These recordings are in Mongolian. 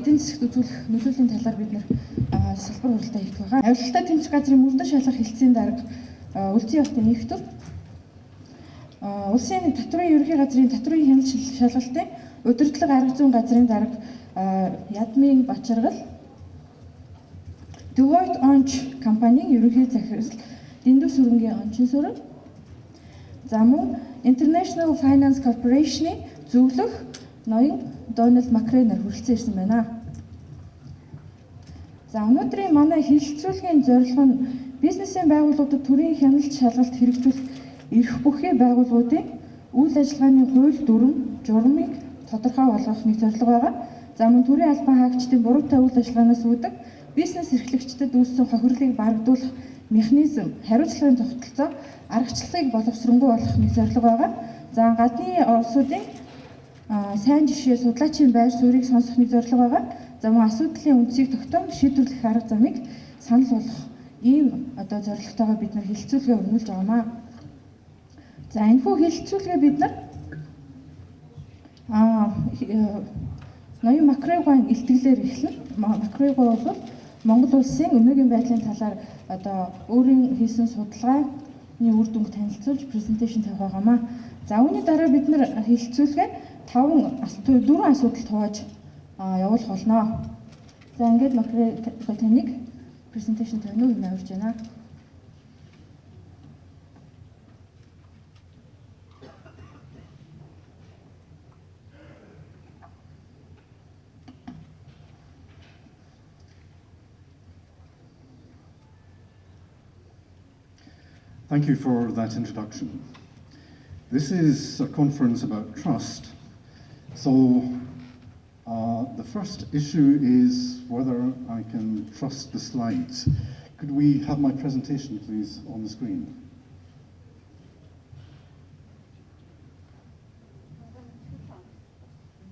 эдийн засагт үзүүлэх нөлөөлийн талаар бид нэр салбар хуралдаа хийх байгаа. Авилгалтай тэмцэх газрын мөрдөн шалгах хэлтсийн дарга Үлзий хотын их төв, Улсын татврын ерөнхий газрын татврын хяналт шалгалтын удирдлага арга зүйн газрын дарга Ядмын Бачаргал, Deloitte Онч компанийн ерөнхий захирал Дэндүү сүрэнгийн Ончин сүрэн, за мөн International Finance Corporation-ы зөвлөх ноён Дональд Макрейнер хүрэлцэн ирсэн байна. За өнөөдрийн манай хэлэлцүүлгийн зорилго нь бизнесийн байгууллагуудад төрийн хяналт шалгалт хэрэгжүүлэх эрх бүхий байгууллагуудын үйл ажиллагааны хууль дүрэм, журмыг тодорхой болгох нэг зорилго байгаа. За мөн төрийн албан хаагчдын буруутай үйл ажиллагаанаас үүдэх бизнес эрхлэгчдэд үүссэн хохирлыг барагдуулах механизм, хариуцлагын тогтолцоо, аргачлалыг боловсронгуй болгох нэг зорилго байгаа. За гадны улсуудын сайн жишээ судлаачийн байр суурийг сонсох нэг зорилго байгаа. За мөн асуудлын үндсийг тогтоон шийдвэрлэх арга замыг санал болгох ийм одоо зорилготойгоо бид нар хэлэлцүүлгээ өрнүүлж байгаамаа. За энэхүү хэлэлцүүлгээ бид нар ноён Макрейгоын илтгэлээр эхэлнэ. Макрейго бол Монгол улсын өнөөгийн байдлын талаар одоо өөрийн хийсэн судалгааны үр дүнг танилцуулж презентацийн тавих байгаамаа. За үүний дараа бид нар хэлэлцүүлгээ 4 асуудал хувааж явуулах болно. За ингээд Макрейго таныг презентацийн тавина уу хэмээн урьж байна. Thank you for that introduction. This is a conference about trust. So the first issue is whether I can trust the slides. Could we have my presentation, please, on the screen?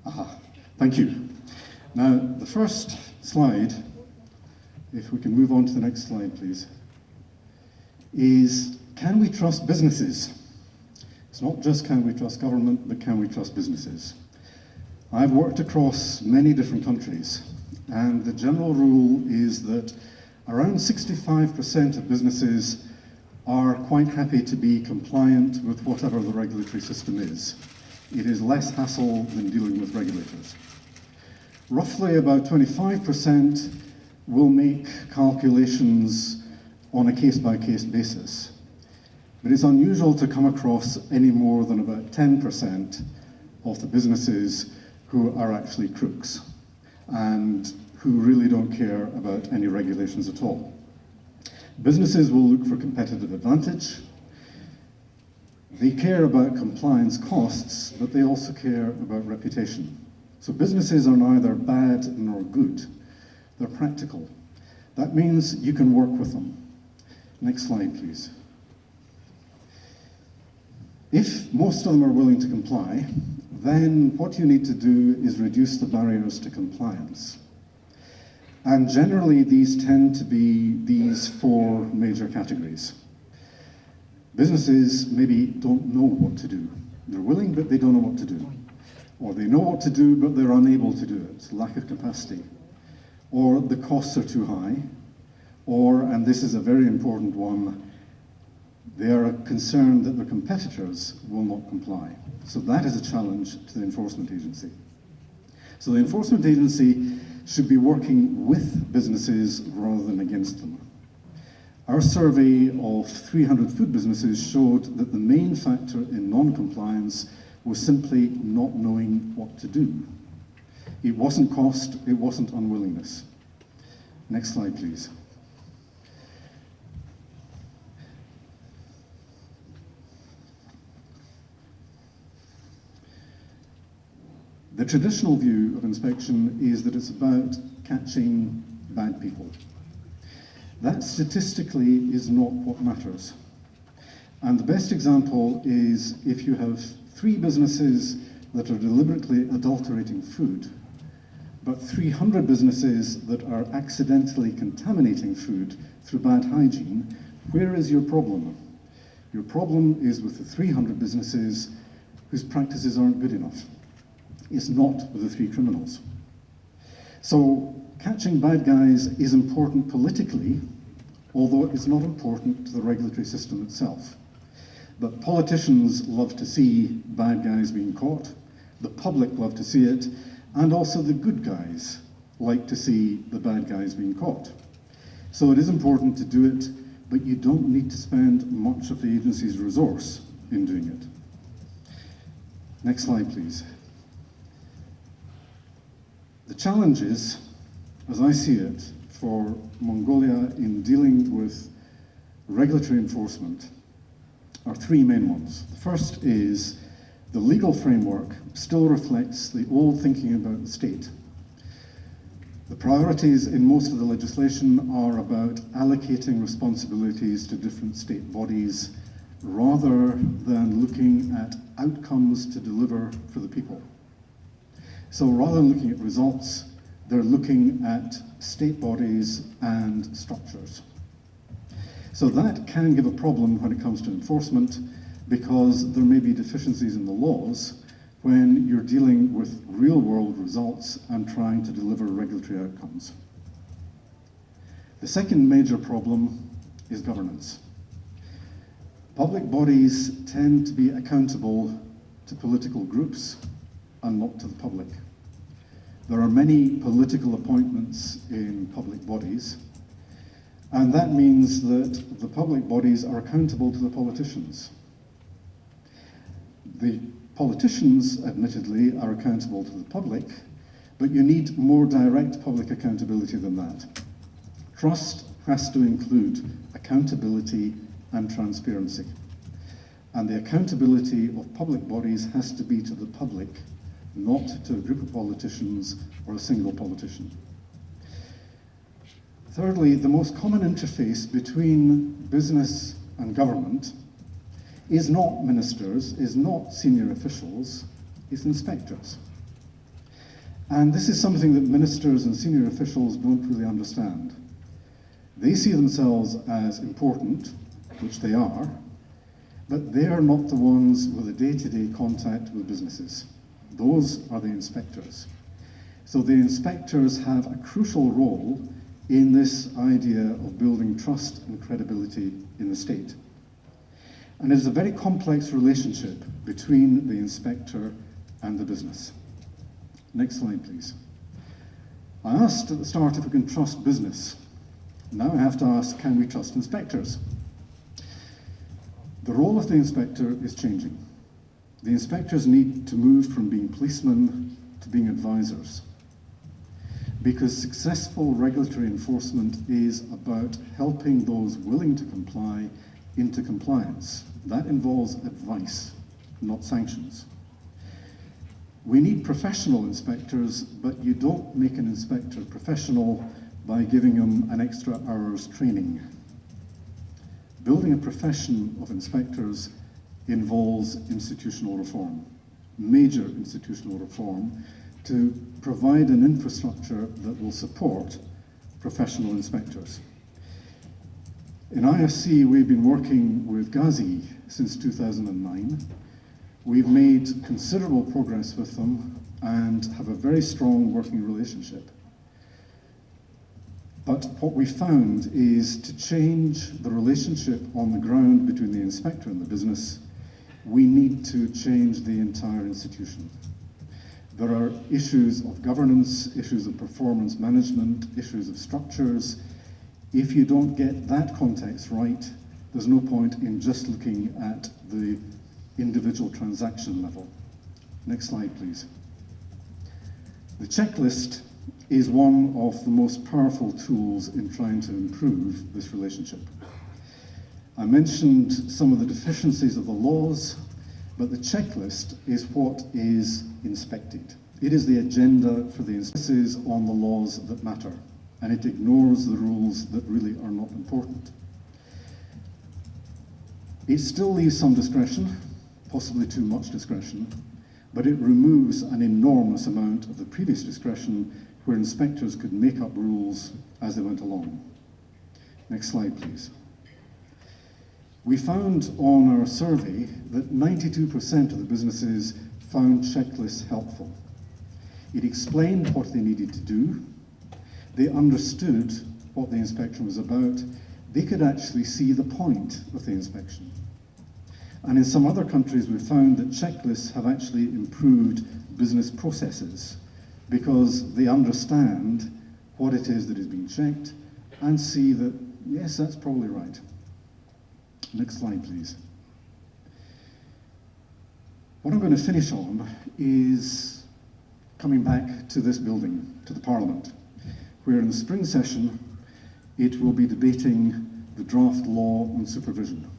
Aha, thank you. Now, the first slide, if we can move on to the next slide, please, is can we trust businesses? It's not just can we trust government, but can we trust businesses? I've worked across many different countries, and the general rule is that around 65% of businesses are quite happy to be compliant with whatever the regulatory system is. It is less hassle than dealing with regulators. Roughly about 25% will make calculations on a case-by-case basis. But it's unusual to come across any more than about 10% of the businesses who are actually crooks and who really don't care about any regulations at all. Businesses will look for competitive advantage. They care about compliance costs, but they also care about reputation. So businesses are neither bad nor good. They're practical. That means you can work with them. Next slide, please. If most of them are willing to comply, then what you need to do is reduce the barriers to compliance. And generally, these tend to be these four major categories. Businesses maybe don't know what to do. They're willing, but they don't know what to do. Or they know what to do, but they're unable to do it, lack of capacity. Or the costs are too high. Or, and this is a very important one, they are concerned that their competitors will not comply. So that is a challenge to the enforcement agency. So the enforcement agency should be working with businesses rather than against them. Our survey of 300 food businesses showed that the main factor in non-compliance was simply not knowing what to do. It wasn't cost, it wasn't unwillingness. Next slide, please. The traditional view of inspection is that it's about catching bad people. That statistically is not what matters. And the best example is if you have 3 businesses that are deliberately adulterating food, but 300 businesses that are accidentally contaminating food through bad hygiene, where is your problem? Your problem is with the 300 businesses whose practices aren't good enough. It's not with the 3 criminals. So catching bad guys is important politically, although it's not important to the regulatory system itself. But politicians love to see bad guys being caught, the public love to see it, and also the good guys like to see the bad guys being caught. So it is important to do it, but you don't need to spend much of the agency's resource in doing it. Next slide, please. The challenges, as I see it, for Mongolia in dealing with regulatory enforcement are three main ones. The first is the legal framework still reflects the old thinking about the state. The priorities in most of the legislation are about allocating responsibilities to different state bodies rather than looking at outcomes to deliver for the people. So rather than looking at results, they're looking at state bodies and structures. So that can give a problem when it comes to enforcement, because there may be deficiencies in the laws when you're dealing with real-world results and trying to deliver regulatory outcomes. The second major problem is governance. Public bodies tend to be accountable to political groups and not to the public. There are many political appointments in public bodies, and that means that the public bodies are accountable to the politicians. The politicians, admittedly, are accountable to the public, but you need more direct public accountability than that. Trust has to include accountability and transparency. And the accountability of public bodies has to be to the public, not to a group of politicians or a single politician. Thirdly, the most common interface between business and government is not ministers, is not senior officials, is inspectors. And this is something that ministers and senior officials don't really understand. They see themselves as important, which they are, but they are not the ones with the day-to-day contact with businesses. Those are the inspectors. So the inspectors have a crucial role in this idea of building trust and credibility in the state. And it is a very complex relationship between the inspector and the business. Next slide, please. I asked at the start if we can trust business. Now I have to ask, can we trust inspectors? The role of the inspector is changing. The inspectors need to move from being policemen to being advisors, because successful regulatory enforcement is about helping those willing to comply into compliance. That involves advice, not sanctions. We need professional inspectors, but you don't make an inspector professional by giving them an extra hour's training. Building a profession of inspectors involves institutional reform, major institutional reform, to provide an infrastructure that will support professional inspectors. In IFC, we've been working with GAZI since 2009. We've made considerable progress with them and have a very strong working relationship. But what we found is to change the relationship on the ground between the inspector and the business, we need to change the entire institution. There are issues of governance, issues of performance management, issues of structures. If you don't get that context right, there's no point in just looking at the individual transaction level. Next slide, please. The checklist is one of the most powerful tools in trying to improve this relationship. I mentioned some of the deficiencies of the laws, but the checklist is what is inspected. It is the agenda for the inspectors on the laws that matter, and it ignores the rules that really are not important. It still leaves some discretion, possibly too much discretion, but it removes an enormous amount of the previous discretion where inspectors could make up rules as they went along. Next slide, please. We found on our survey that 92% of the businesses found checklists helpful. It explained what they needed to do. They understood what the inspection was about. They could actually see the point of the inspection. And in some other countries, we found that checklists have actually improved business processes because they understand what it is that is being checked and see that, yes, that's probably right. Next slide, please. What I'm going to finish on is coming back to this building, to the Parliament, where in the spring session it will be debating the draft law on supervision.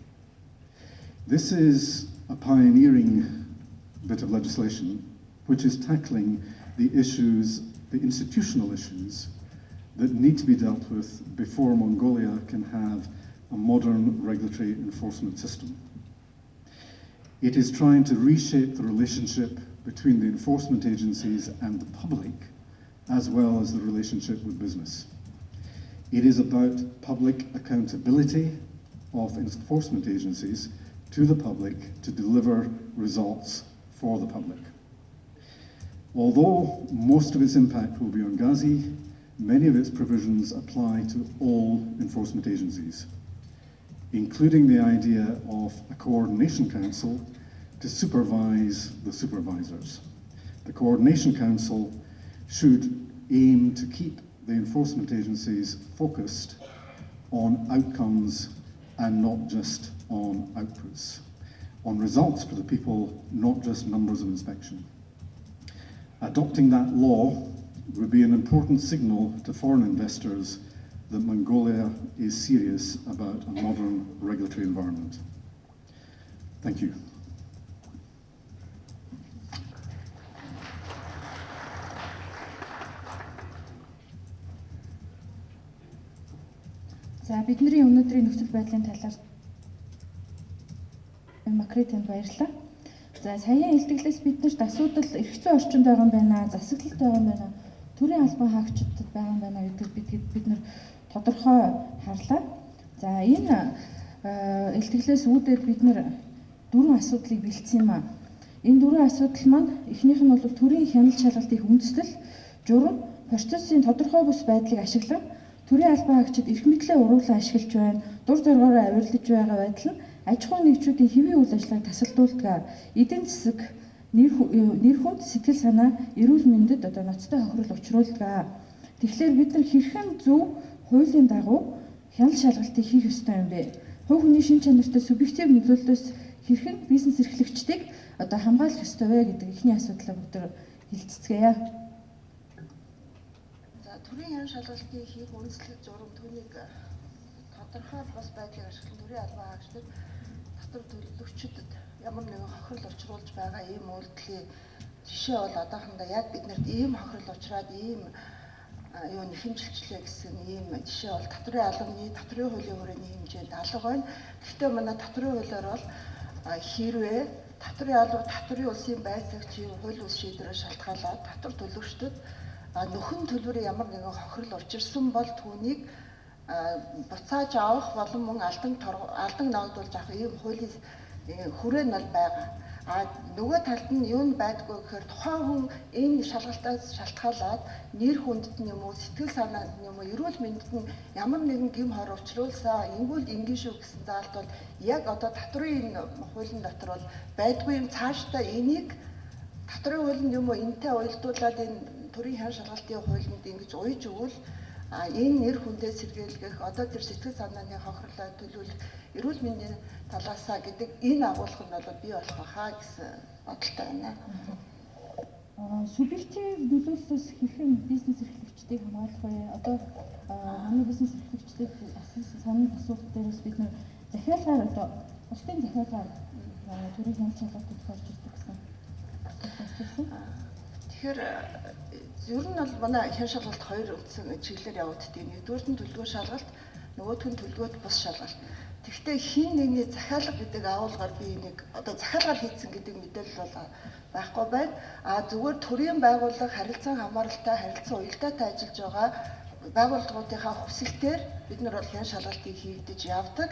This is a pioneering bit of legislation which is tackling the issues, the institutional issues that need to be dealt with before Mongolia can have a modern regulatory enforcement system. It is trying to reshape the relationship between the enforcement agencies and the public, as well as the relationship with business. It is about public accountability of enforcement agencies to the public to deliver results for the public. Although most of its impact will be on GASI, many of its provisions apply to all enforcement agencies, including the idea of a coordination council to supervise the supervisors. The coordination council should aim to keep the enforcement agencies focused on outcomes and not just on outputs, on results for the people, not just numbers of inspection. Adopting that law would be an important signal to foreign investors that Mongolia is serious about a modern regulatory environment. Thank you. За бидний өнөөдрийн нөхцөл байдлын талаар Макри танд баярлалаа. За саяын илтгэлээс биднэрт асуудал эрх зүйн орчинд байгаа юм байна, засаглалт байгаа юм байна, төрийн албан хаагчдад байгаа юм байна гэдгийг бид нар тодорхой харлаа. За энэ илтгэлээс үүдээд бид нар дөрвөн асуудлыг бэлдсэн юм аа. Энэ дөрвөн асуудал маань эхнийх нь бол төрийн хяналт шалгалтын үндэслэл, журам, процессын тодорхой бус байдлыг ашиглан төрийн албан хаагчид эрх мэдлээ уруулан ашиглаж байна, дур зоргоороо авирлаж байгаа байдал нь аж ахуйн нэгжүүдийн хэвийн үйл ажиллагааг тасалдуулдаг. Эдийн засаг, нэр хүнд, сэтгэл санаа, эрүүл мэндэд одоо ноцтой хохирол учруулдаг. Тэгэхээр бид нар хэрхэн зөв хуулийн дагуу хяналт шалгалтыг хийх ёстой юм бэ? Хувь хүний шин чанартай субъектив нөлөөллөөс хэрхэн бизнес эрхлэгчдийг одоо хамгаалах ёстой вэ гэдэг эхний асуудлаа бүгд хэлцгээе. За төрийн хяналт шалгалтыг хийх үндэслэл журам түүнийг тодорхой бус байдлыг ашиглан төрийн албан хаагчдад татвар төлөгчдөд ямар нэгэн хохирол учруулж байгаа ийм үйлдэлийн жишээ бол одоохондоо яг биднэрт ийм хохирол учраад ийм юу нэхэмжилчлээ гэсэн ийм жишээ бол татварын албаны татварын хуулийн хүрээний хэмжээнд алга байна. Гэхдээ манай татварын хуулиар бол хэрвээ татварын алба татварын улсын байцаагч хууль бус шийдвэрээр шалтгаалаад татвар төлөгчдөд нөхөн төлбөрийн ямар нэгэн хохирол учирсан бол түүнийг буцааж авах болон мөн алдан ноогдуулж авах ийм хуулийн хүрээ нь бол байгаа. А нөгөө талд нь юу нь байдгүй гэхээр тухайн хүн энэ шалгалтаас шалтгаалаад нэр хүндэт нь юм уу, сэтгэл санаанд нь юм уу, эрүүл мэндэд нь ямар нэгэн гэм хор учруулсан, ингүүл ингэн шүү гэсэн заалт бол яг одоо татварын энэ хуулийн дотор бол байдгүй юм. Цаашдаа энийг татварын хуулинд юм уу энтэй уялдуулаад энэ төрийн хяналт шалгалтын хуулинд ингэж уйж өгвөл энэ нэр хүндээ сэргийлгэх, одоо тэр сэтгэл санааны хохирлоо төлөвлөх, эрүүл мэндийн талаасаа гэдэг энэ агуулга нь бол бий болох байхаа гэсэн бодолтой байна. Субъектив нөлөөллөөс хэрхэн бизнес эрхлэгчдийг хамгаалах вэ? Одоо манай бизнес эрхлэгчдийг асуусан санал асуулт дээрээс бид нэр захиалгаар одоо бусдын захиалгаар төрийн хяналт шалгалтад тохиолж ирдэг гэсэн. Тэгэхээр ер нь бол манай хяналт шалгалт хоёр үндсэн чиглэлээр явагддаг. Нэгдүгээрт нь төлгөө шалгалт, нөгөөх нь төлгөөд бус шалгалт. Тэгэхдээ хин нэгний захиалга гэдэг агуулгаар би нэг одоо захиалгаар хийцэн гэдэг мэдээлэл бол байхгүй байна. А зүгээр төрийн байгууллага харилцан хамааралтай, харилцан уялдаатай ажиллаж байгаа Байгууллагуудынхаа хүсэлтээр бид нар бол хян шалгалтыг хийгдэж явдаг.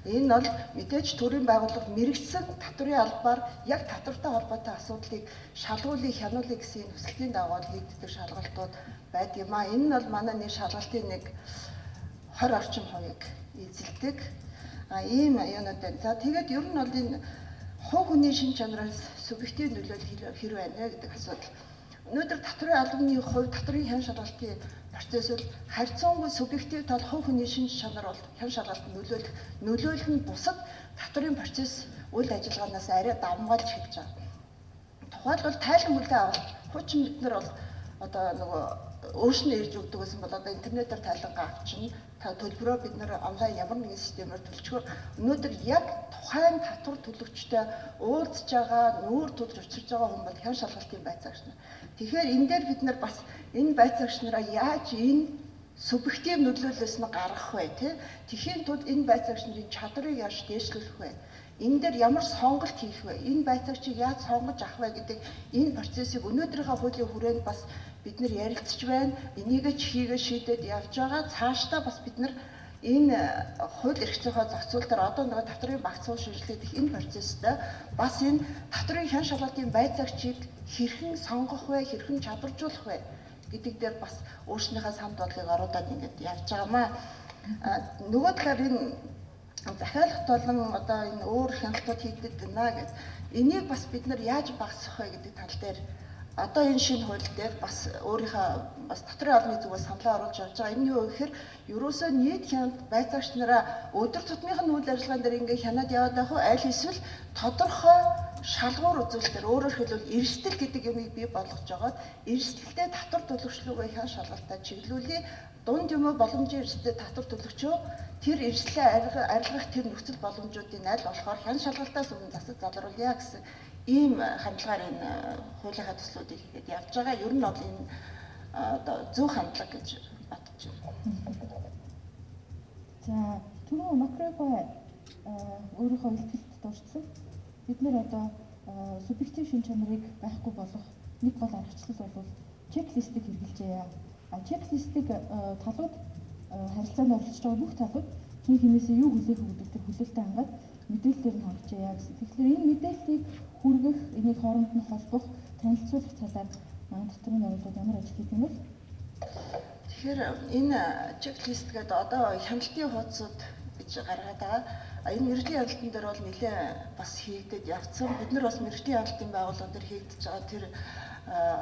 Энэ бол мэдээж төрийн байгууллага мэргэжсэн татврын албаар яг татвартай холбоотой асуудлыг шалгуулъя, хянуулъя гэсэн энэ хүсэлтийн дагуу хийгддэг шалгалтууд байдаг юм а. Энэ нь бол манай нэг шалгалтын нэг 20 орчим хувийг эзэлдэг. Ийм юунууд байна. За тэгээд ер нь бол энэ хувь хүний шин чанараас субъектив нөлөөлөл хэр байна гэдэг асуудал. Өнөөдөр татврын албаны хувьд татврын хян шалгалтын процесс бол харьцангуй субъектив тал хувь хүний шинж чанар бол хян шалгалтанд нөлөөлөх нь бусад татврын процесс үйл ажиллагаанаас арай давамгайлж хэлж байгаа. Тухайлбал тайлан бүлгээ авалт хуучин бид нар бол одоо нөгөө өөрснөө ирж өгдөг гэсэн бол одоо интернетээр тайлангаа авчина. Та төлбөрөө бид нар онлайн ямар нэгэн системээр төлчихөөр өнөөдөр яг тухайн татвар төлөгчтэй уулзж байгаа, нүүр тулж учирч байгаа хүн бол хян шалгалтын байцаагч нар. Тэгэхээр энэ дээр бид нар бас энэ байцаагч нараа яаж энэ субъектив нөлөөллөөс нь гаргах вэ, тэ? Тэхийн тулд энэ байцаагч нарын чадварыг яаж дээшлүүлэх вэ? Энэ дээр ямар сонголт хийх вэ? Энэ байцаагчийг яаж сонгож авах вэ гэдэг энэ процессыг өнөөдрийнхөө хуулийн хүрээнд бас бид нар ярилцж байна. Энийг ч хийгээ шийдээд явж байгаа. Цаашдаа бас бид нар энэ хууль эрх зүйнхээ зохицуултаар одоо нөгөө татврын багц хууль шинжилгээх энэ процесстэй бас энэ татврын хян шалгалтын байцаагчийг хэрхэн сонгох вэ, хэрхэн чадваржуулах вэ гэдэг дээр бас өөрснийхөө санд бодлыг оруулаад ингээд явж байгаамаа. Нөгөө талаар энэ захиалгат болон одоо энэ өөр хяналтууд хийгдэт байна гэж энийг бас бид нар яаж багасгах вэ гэдэг тал дээр одоо энэ шинэ хууль дээр бас өөрийнхөө бас татврын албаны зүгээс саналаа оруулж явж байгаа. Энэ юу гэхээр ерөөсөө нийт хяналт байцаагч нараа өдөр тутмынх нь үйл ажиллагаан дээр ингээ хянаад яваад байх уу? Аль эсвэл тодорхой шалгуур үзүүлэлтээр өөрөөр хэлбэл эрсдэл гэдэг юмыг бий болгож байгаад эрсдэлтэй татвар төлөгчлүүгээ хян шалгалтаа чиглүүлье. Дунд юм уу боломжийн эрсдэлтэй татвар төлөгчөө тэр эрсдлээ арилгах тэр нөхцөл боломжуудын аль болохоор хян шалгалтаас өмнө засаг залруулъя гэсэн ийм хандлагаар энэ хуулийнхаа төслүүдийг хийгээд явж байгаа. Ер нь бол энэ одоо зөв хандлага гэж бодож байна. За түрүү Макрего өөрийнхөө илтгэлд дурдсан. Бид нэр одоо субъектив шин чанарыг байхгүй болгох нэг гол аргачлал бол чеклистийг хэрэглэжээ. А чеклистийг талууд харилцаанд оролцож байгаа бүх талууд хин хинээсээ юу хүлээх үү гэдэг тэр хүлээлтээ хангаад мэдээллээр нь хангажээ гэсэн. Тэгэхээр энэ мэдээллийг хүргэх, энийг хооронд нь холбох, танилцуулах талаар манай татврын байгууллагууд ямар ажил хийх юм бэ? Тэгэхээр энэ чеклист гэдэг одоо хяналтын хуудасууд гэж гаргаад байгаа. Энэ мэргэжлийн хяналтын дээр бол нэлээд бас хийгдээд явцсан. Бид нар бас мэргэжлийн хяналтын байгууллага дээр хийгдэж байгаа тэр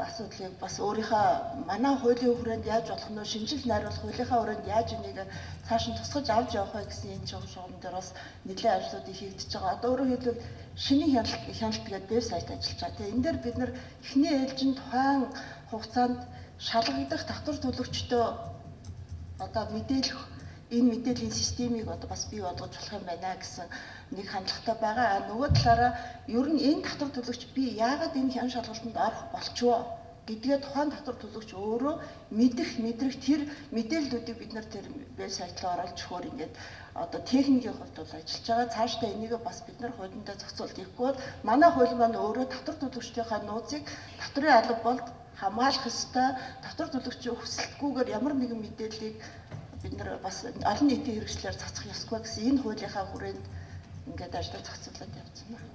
асуудлыг бас өөрийнхөө манай хуулийн хүрээнд яаж болох нь шинжил найруулах хуулийнхаа хүрээнд яаж энийг цааш нь тусгаж авч явах вэ гэсэн энэ чугам дээр бас нэлээд ажлуудыг хийгдэж байгаа. Одоо өөрөөр хэлбэл шинэ хяналт гэдэг вебсайт ажиллаж байгаа. Тэгээ энэ дээр бид нар эхний ээлжинд тухайн хугацаанд шалгагдах татвар төлөгчдөө одоо мэдээлэх энэ мэдээллийн системийг одоо бас бий болгож болох юм байна гэсэн нэг хандлагатай байгаа. Нөгөө талаараа ер нь энэ татвар төлөгч би яагаад энэ хян шалгалтанд орох болчихвоо гэдгээ тухайн татвар төлөгч өөрөө мэдэх, мэдрэх тэр мэдээллүүдийг бид нар тэр вебсайт руу оруулж өгөхөөр ингээд одоо техникийн хувьд бол ажиллаж байгаа. Цаашдаа энийг бас бид нар хуулиндаа зохицуулт хийхгүй бол манай хууль маань өөрөө татвар төлөгчдийнхаа нууцыг татврын алба болд хамгаалах ёстой. Татвар төлөгчийн хүсэлтгүйгээр ямар нэгэн мэдээллийг бид нар бас олон нийтийн хэрэгслээр цацах ёсгүй гэсэн энэ хуулийнхаа хүрээнд ингээд ажлаа зохицуулаад явсан байна.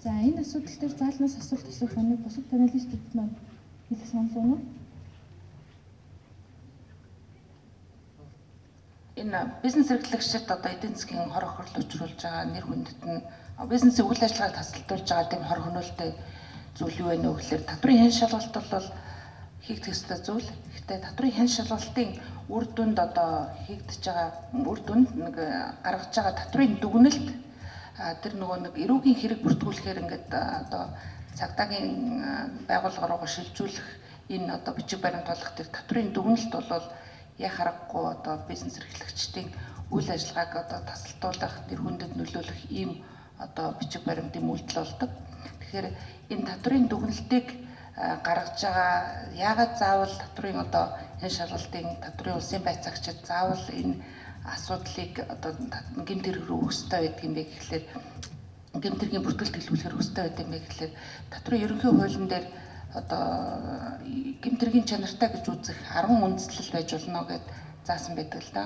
За энэ асуудал дээр заалнаас асуулт асуух нэг бусад панелистүүд маань хэлэх санал байна уу? Энэ бизнес эрхлэгчид одоо эдийн засгийн хор хохирол учруулж байгаа нэр хүндэт нь бизнесийн үйл ажиллагааг тасалдуулж байгаа тийм хор хөнөөлтэй зүйл юу вэ гэхээр татврын хян шалгалт бол хийгдэх ёстой зүйл. Гэхдээ татврын хян шалгалтын үр дүнд одоо хийгдэж байгаа үр дүнд нэг гаргаж байгаа татврын дүгнэлт тэр нөгөө нэг эрүүгийн хэрэг бүртгүүлэхээр ингээд одоо цагдаагийн байгууллага руугаа шилжүүлэх энэ одоо бичиг баримт болох тэр татврын дүгнэлт бол яа харахгүй одоо бизнес эрхлэгчдийн үйл ажиллагааг одоо тасалдуулах, тэр хүндэд нөлөөлөх ийм одоо бичиг баримтын үйлдэл болдог. Тэгэхээр энэ татврын дүгнэлтийг гаргаж байгаа яагаад заавал татврын одоо энэ шалгалтын татврын улсын байцаагчид заавал энэ асуудлыг одоо гэмт хэрэг рүү өгөх ёстой байдаг юм бэ гэхлээр гэмт хэргийн бүртгэл төлөвлөхөр өстэй байдаг юм бэ гэхлээр татврын ерөнхий хуулийн дээр одоо гэмт хэргийн чанартай гэж үзэх 10 үндслэл байж болно гэд заасан байдаг л да.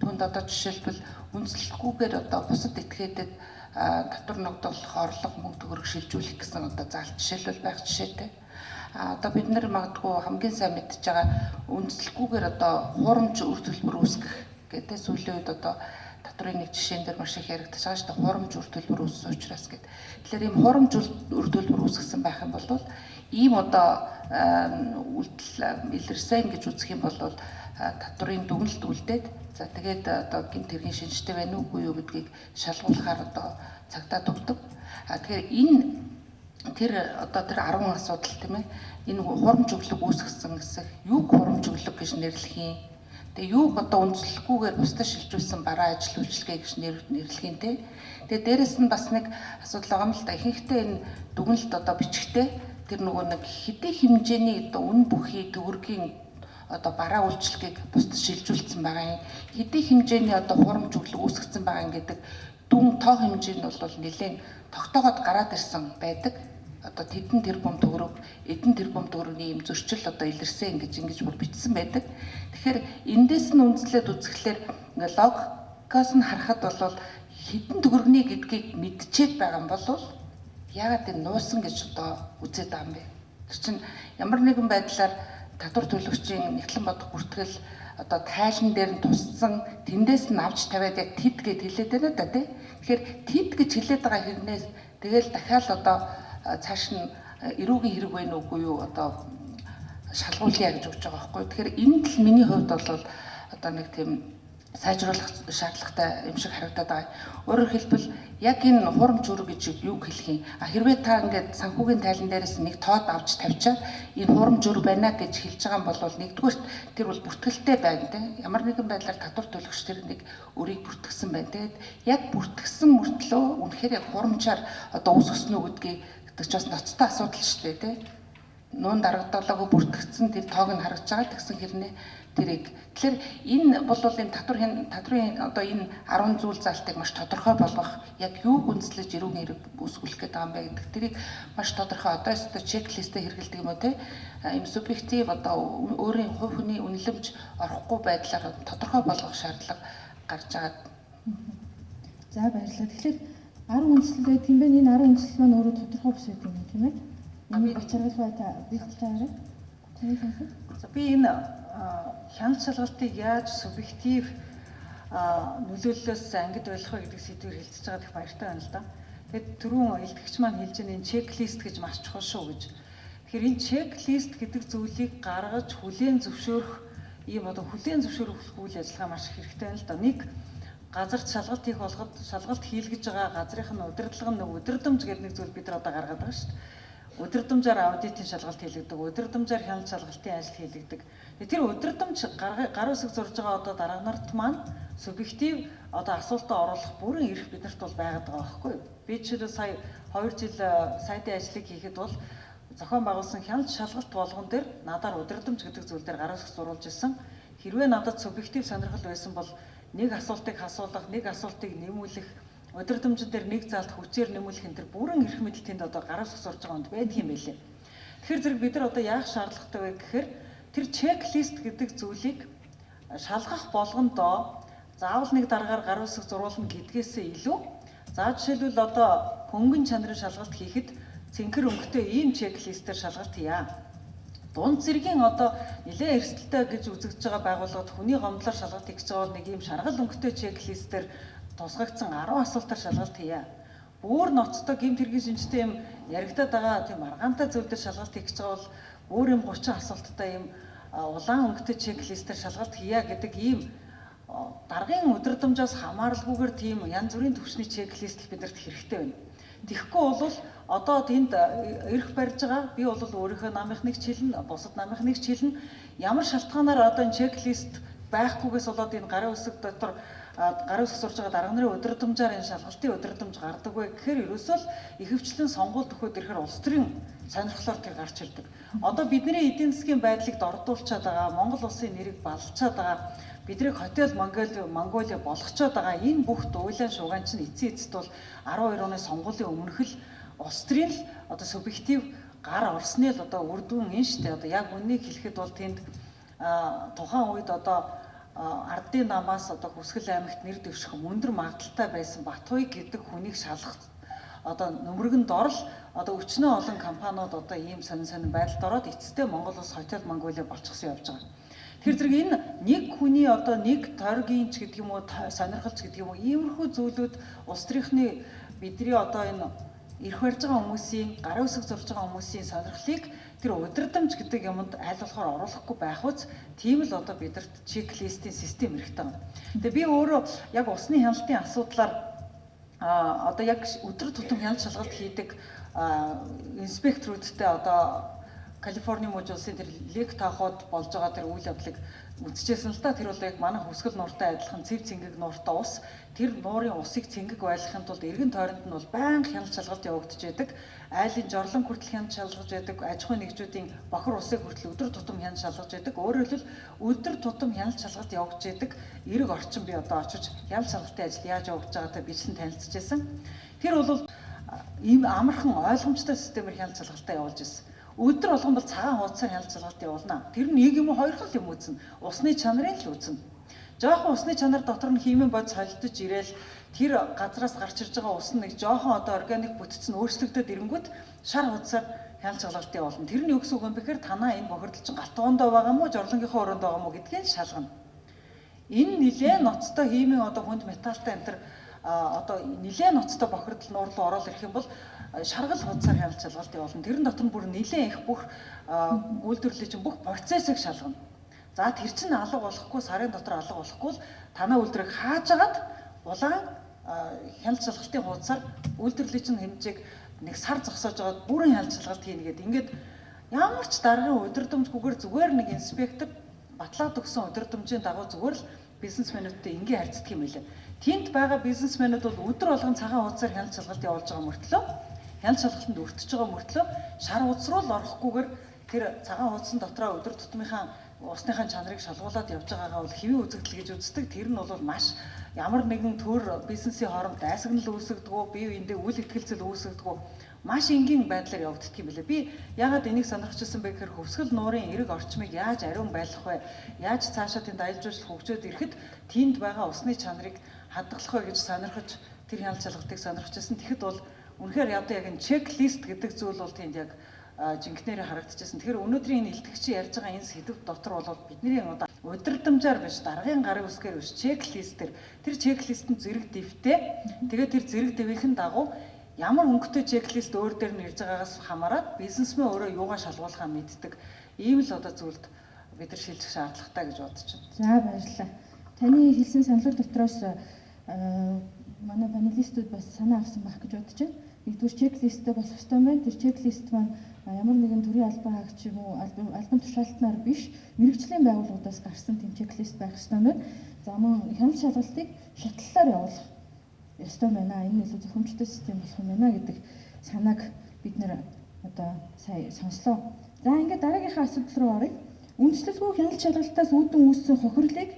Түүнд одоо жишээлбэл үндслэлгүйгээр одоо бусад этгээдэд татвар ногдуулах, орлого, мөнгө төгрөг шилжүүлэх гэсэн одоо заалт жишээлбэл байх жишээтэй. А одоо бид нар магадгүй хамгийн сайн мэдж байгаа үндслэлгүйгээр одоо хуурамч үр төлбөр үүсгэх гэдэг сүүлийн үед одоо татврын нэг жишээн дээр маш их яригдаж байгаа шүү дээ. Хуурамч үр төлбөр үүссэн учраас гэд. Тэгэхээр ийм хуурамч үр төлбөр үүсгэсэн байх юм бол ийм одоо үйлдэл илэрсэн гэж үзэх юм бол татврын дүгнэлт үлдээд, за тэгээд одоо гэмт хэргийн шинжтэй байна уугүй юу гэдгийг шалгуулахаар одоо цагдаад өгдөг. А тэгэхээр энэ тэр одоо тэр 10 асуудал, тийм ээ, энэ хурамч өглөг үүсгэсэн хэсэг юуг хурамч өглөг гэж нэрлэх юм. Тэгээ юуг одоо үндслэлгүйгээр бусдад шилжүүлсэн бараа ажил үйлчилгээ гэж нэрлэх юм те. Тэгээ дээрэс нь бас нэг асуудал байгаа юм л да. Ихэнхдээ энэ дүгнэлт одоо бичгтээ тэр нөгөө нэг хэдий хэмжээний одоо үн бүхий төгрөгийн одоо бараа үйлчилгээг бусдад шилжүүлсэн байгаа юм. Хэдий хэмжээний одоо хурамч өглөг үүсгэсэн байгаа юм гэдэг дүн тоо хэмжээ нь бол нэлээд тогтоогоод гараад ирсэн байдаг. Одоо тэдэн тэрбум төгрөг, эдэн тэрбум төгрөгийн юм зөрчил одоо илэрсэн гэж ингэж бүр бичсэн байдаг. Тэгэхээр эндээс нь үндэслээд үзэхлээр ингээ логикоос нь харахад бол хэдэн төгрөгний гэдгийг мэдчихэд байгаа юм бол яагаад энэ нуусан гэж одоо үзээд байгаа юм бэ? Тэр чинь ямар нэгэн байдлаар татвар төлөгчийн нэгтлэн бодох бүртгэл одоо тайлан дээр нь туссан, тэндээс нь авч тавиад яг тэд гэд хэлээд байна да тий. Тэгэхээр тэд гэж хэлээд байгаа хэрнээс тэгэл дахиад одоо цааш нь эрүүгийн хэрэг байна уугүй юу одоо шалгуулъя гэж өгч байгаа байхгүй. Тэгэхээр энэ тал миний хувьд бол одоо нэг тийм сайжруулах шаардлагатай юм шиг харагдаад байгаа. Өөрөөр хэлбэл яг энэ хурамч өрөг гэж юу хэлэх юм? А хэрвээ та ингээд санхүүгийн тайлан дээрээс нэг тоод авч тавьчаад энэ хурамч өрөг байна гэж хэлж байгаа юм бол нэгдүгüүрт тэр бол бүртгэлтэй байна те. Ямар нэгэн байдлаар татвар төлөгч тэр нэг өрийг бүртгэсэн байна. Тэгээд яг бүртгэсэн мөртлөө үнэхээр яг хурамчаар одоо үүсгэсэн үү гэдгийг гэдэг ч бас ноцтой асуудал шүү дээ те. Нуун дарагдуулаагүй бүртгэгдсэн тэр тоог нь харагдаж байгаа. Тэгсэн хэрнээ тэрийг. Тэгэхээр энэ бол энэ татврын одоо энэ 10 зүйл заалтыг маш тодорхой болгох, яг юуг үндэслэж эрүүгийн хэрэг үүсгүүлэх гээд байгаа юм бэ гэдэг тэрийг маш тодорхой одоо өстө чеклистээ хэрэгэлдэг юм уу те. Ийм субъектив одоо өөрийн хувь хүний үнэлэмж орохгүй байдлаар тодорхой болгох шаардлага гарч байгаа. За баярлалаа. Тэгэхээр 10 үндэслэл гэдэг юм бэ? Энэ 10 үндэслэл маань өөрөө тодорхой биш гэдэг юм тийм ээ? Энийг бачаргалбай та би таарай. Таны сонсох. За би энэ хяналт шалгалтыг яаж субъектив нөлөөллөөс ангид байх вэ гэдэг сэдвээр хэлцэж байгаа их баяртай байна л да. Тэгэд түрүүн илтгэгч маань хэлж байгаа энэ чеклист гэж маш чухал шүү гэж. Тэгэхээр энэ чеклист гэдэг зүйлийг гаргаж хүлээн зөвшөөрөх ийм одоо хүлээн зөвшөөрөх үйл ажиллагаа маш их хэрэгтэй байна л да. Нэг газарт шалгалт хийх болгоод шалгалт хийлгэж байгаа газрынх нь удирдлага нь нэг удирдамж гэдэг нэг зүйл бид нар одоо гаргаад байгаа шүү дээ. Удирдамжаар аудитын шалгалт хийлэгдэг, удирдамжаар хяналт шалгалтын ажил хийлэгдэг. Тэр удирдамж гар үсэг зурж байгаа одоо дарга нарт маань субъектив одоо асуултаа оруулах бүрэн эрх биднэрт бол байгаад байгаа байхгүй юу? Би жишээлбэл сая 2 жил сайтын ажлыг хийхэд бол зохион байгуулсан хяналт шалгалт болгон дээр надаар удирдамж гэдэг зүйл дээр гар үсэг зурулж исэн. Хэрвээ надад субъектив сонирхол байсан бол нэг асуултыг асуулах, нэг асуултыг нэмүүлэх, удирдамжин дээр нэг заалт хүчээр нэмүүлэх энэ төр бүрэн эрх мэдэл тэнд одоо гар үсэг зурж байгаа хүнд байдаг юм байлээ. Тэгэхээр зэрэг бид нар одоо яах шаардлагатай вэ гэхээр тэр чеклист гэдэг зүйлийг шалгах болгондоо заавал нэг дараагаар гар үсэг зуруулна гэдгээсээ илүү за жишээлбэл одоо хөнгөн чанарын шалгалт хийхэд цэнхэр өнгөтэй ийм чеклистээр шалгалт хийя. Дунд зэргийн одоо нэлээд эрсдэлтэй гэж үзэгдэж байгаа байгууллагад хүний гомдлоор шалгалт хийж байгаа бол нэг ийм шаргал өнгөтэй чеклистээр тусгагдсан 10 асуултаар шалгалт хийя. Бүр ноцтой гэмт хэргийн шинжтэй юм яригадаад байгаа тийм маргаантай зүйл дээр шалгалт хийж байгаа бол өөр юм 30 асуулттай юм улаан өнгөтэй чеклистээр шалгалт хийя гэдэг ийм даргын удирдамжаас хамааралгүйгээр тийм янз бүрийн түвшний чеклист бидэрт хэрэгтэй байна. Тэгэхгүй бол одоо тэнд эрх барьж байгаа би бол өөрийнхөө намынхныг ч хэлнэ, бусад намынхныг ч хэлнэ. Ямар шалтгаанаар одоо энэ чеклист байхгүйгээс болоод энэ гарын үсэг дотор гарын үсэг зурж байгаа дарга нарын удирдамжаар энэ шалгалтын удирдамж гардаг вэ гэхээр ерөөсөө л ихэвчлэн сонгуульд өгөхөд ирэхээр улс төрийн сонирхлоор тэр гарч ирдэг. Одоо бидний эдийн засгийн байдлыг дордуулчаад байгаа, Монгол улсын нэрийг баллчаад байгаа, биднийг хотел Монголиа болгочоод байгаа энэ бүх дуйлан шугаан чинь эцсийн эцэст бол 12 оны сонгуулийн өмнөх л улс төрийн л одоо субъектив гар орсны л одоо үр дүн энэ шүү дээ. Одоо яг үннийг хэлэхэд бол тэнд тухайн үед одоо ардын намаас одоо Хүсгэл аймагт нэр дэвших өндөр магадлалтай байсан Батуй гэдэг хүнийг шалгах одоо нөмргөнд орл одоо өчнөө олон компаниуд одоо ийм сонин сонин байдалд ороод эцэстээ Монгол улс Хотел Монголиа болчихсон явж байгаа. Тэр зэрэг энэ нэг хүний одоо нэг тойргийн ч гэдэг юм уу, сонирхолч гэдэг юм уу, иймэрхүү зүйлүүд улс төрийнхний бидний одоо энэ эрх барьж байгаа хүмүүсийн, гарын үсэг зурж байгаа хүмүүсийн сонирхлыг тэр удирдамж гэдэг юмд аль болохоор оруулахгүй байх үз, тийм л одоо бидэрт чеклистийн систем хэрэгтэй байна. Тэгээ би өөрөө яг усны хяналтын асуудлаар одоо яг өдөр тутам хяналт шалгалт хийдэг инспекторүүдтэй одоо Калифорни мужи улсын тэр Лейк Таход болж байгаа тэр үйл явдлыг үзчихсэн л та. Тэр бол яг манай Хөвсгөл нууртай адилхан цэв цэнгэг нууртай ус. Тэр нуурын усыг цэнгэг байлгахын тулд эргэн тойронд нь бол байнга хяналт шалгалт явагдаж байдаг. Айлын жорлон хүртэл хяналт шалгаж байдаг. Аж ахуйн нэгжүүдийн бохор усыг хүртэл өдөр тутам хяналт шалгаж байдаг. Өөрөөр хэлбэл өдөр тутам хяналт шалгалт явагдаж байдаг. Эрэг орчин би одоо очиж хяналт шалгалтын ажил яаж явагдаж байгаатай бичлэн танилцж байсан. Тэр бол ийм амархан ойлгомжтой системээр хяналт шалгалтаа явуулж байсан. Өдөр болгон бол цагаан хуудасаар хяналт шалгалт явуулна. Тэр нь нэг юм уу хоёр хол юм үзнэ. Усны чанарыг л үзнэ. Жохон усны чанар дотор нь химийн бод солигдож ирээл тэр газраас гарч ирж байгаа ус нь нэг жохон одоо органик бүтц нь өөрчлөгдөд ирэнгүүт шар хуудасаар хяналт шалгалт явуулна. Тэр нь юу гэсэн үг юм бэхээр танаа энэ бохирдол чинь галтгоондоо байгаа мó, жорлонгийнхоо өрөөнд байгаа мó гэдгийг шалгана. Энэ нилээн ноцтой химийн одоо хүнд металлтай энэ төр одоо нилээн ноцтой бохирдол нуур руу ороод ирэх юм бол шаргал хуудасаар хяналт шалгалт явуулна. Тэрэн дотор нь бүр нилээн их бүх үйлдвэрлэлийн чинь бүх процессыг шалгана. За тэр чинь алга болохгүй, сарын дотор алга болохгүй л танай үйлдвэрийг хааж агаад улаан хяналт шалгалтын хуудасаар үйлдвэрлэлийн чинь хэмжээг нэг сар зогсоож байгаад бүрэн хяналт шалгалт хийнэ гэдэг. Ингээд ямар ч даргын удирдамжгүйгээр зүгээр нэг инспектор батлаад өгсөн удирдамжийн дагуу зүгээр л бизнесмэнүүдтэй энгийн харьцдаг юм билээ. Тэнд байгаа бизнесмэнүүд бол өдөр болгон цагаан хуудасаар хяналт шалгалт явуулж байгаа мөртлөө, хяналт шалгалтанд өртөж байгаа мөртлөө шар хуудас руу л орохгүйгээр тэр цагаан хуудсан дотроо өдөр тутмынхаа усныхаа чанарыг шалгуулад явж байгаагаа бол хэвийн үзэгдэл гэж үздэг. Тэр нь бол маш ямар нэгэн төр бизнесийн хооронд дайсагнал үүсгдэггүй, бие биендээ үл итгэлцэл үүсгдэггүй, маш энгийн байдлаар явагддаг юм билээ. Би яагаад энийг сонирхчихсан бэ гэхээр Хөвсгөл нуурын эрэг орчмыг яаж ариун байлгах вэ? Яаж цаашаа тэнд аялал жуулчлал хөгжөөд ирэхэд тэнд байгаа усны чанарыг хадгалах вэ гэж сонирхож тэр хяналт шалгалтыг сонирхчихсан. Тэгэхэд бол үнэхээр одоо яг энэ чеклист гэдэг зүйл бол тэнд яг жинхнээрээ харагдчихсан. Тэгэхээр өнөөдрийн энэ илтгэгчийн ярьж байгаа энэ сэдв дотор бол бидний одоо удирдамжаар биш, даргын гарын үсгээр биш, чеклистээр тэр чеклист нь зэрэг дэвтэй. Тэгээд тэр зэрэг дэвийнхэн дагуу ямар өнгөтэй чеклист өөр дээр нь ирж байгаагаас хамаарат бизнесмен өөрөө юугаа шалгуулахаа мэддэг. Ийм л одоо зүйлд бид нар шилжих шаардлагатай гэж бодож байна. За баярлалаа. Таны хэлсэн саналууд дотроос манай панелистүүд бас санаа авсан байх гэж бодож байна. Нэгдүгээр чеклисттэй болох ёстой байна. Тэр чеклист маань ямар нэгэн төрийн албан хаагч юм уу албан тушаалтнаар биш, мэргэжлийн байгууллагуудаас гарсан тийм чеклист байх ёстой байна. За мөн хяналт шалгалтыг шатлалаар явуулах ёстой байна. Энэ илүү зохимжтой систем болох юм байна гэдэг санааг бид нэр одоо сая сонслоо. За ингээд дараагийнхаа асуудал руу оръё. Үндслэлгүй хяналт шалгалтаас үүдэн үүссэн хохирлыг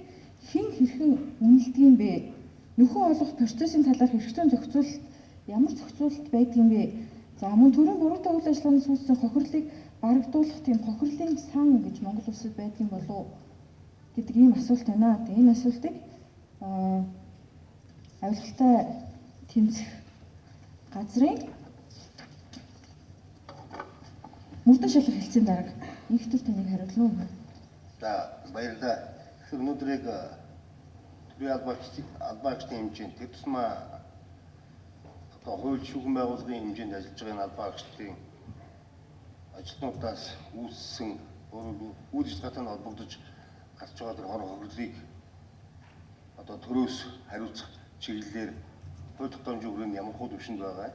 хэн хэрхэн үнэлдэг юм бэ? Нөхөн олох процессын талаар хэрэгцээ зохицуулалт ямар зохицуулалт байдаг юм бэ? За мөн төрийн буруутай үйл ажиллагаанаас үүссэн хохирлыг барагдуулах тийм хохирлын сан гэж Монгол улсад байдаг юм болов уу гэдэг ийм асуулт байна. Тэгээ энэ асуултыг авилгалтай тэмцэх газрын мөрдөн шалгах хэлцээний дарга Инхтэр таныг хариулна уу? За баярлалаа. Тэгэхээр өнөөдөр яг төрийн албаагчдын хэмжээнд тэр тусмаа одоо хууль шүүхэн байгууллагын хэмжээнд ажиллаж байгаа энэ албаагчдын ажилтнуудаас үүссэн үйл ажиллагаатай нь холбогдож гарч байгаа тэр хор хохирлыг одоо төрөөс хариуцах чиглэлээр хууль тогтоомжийн хүрээнд ямар хуу түвшинд байгаа.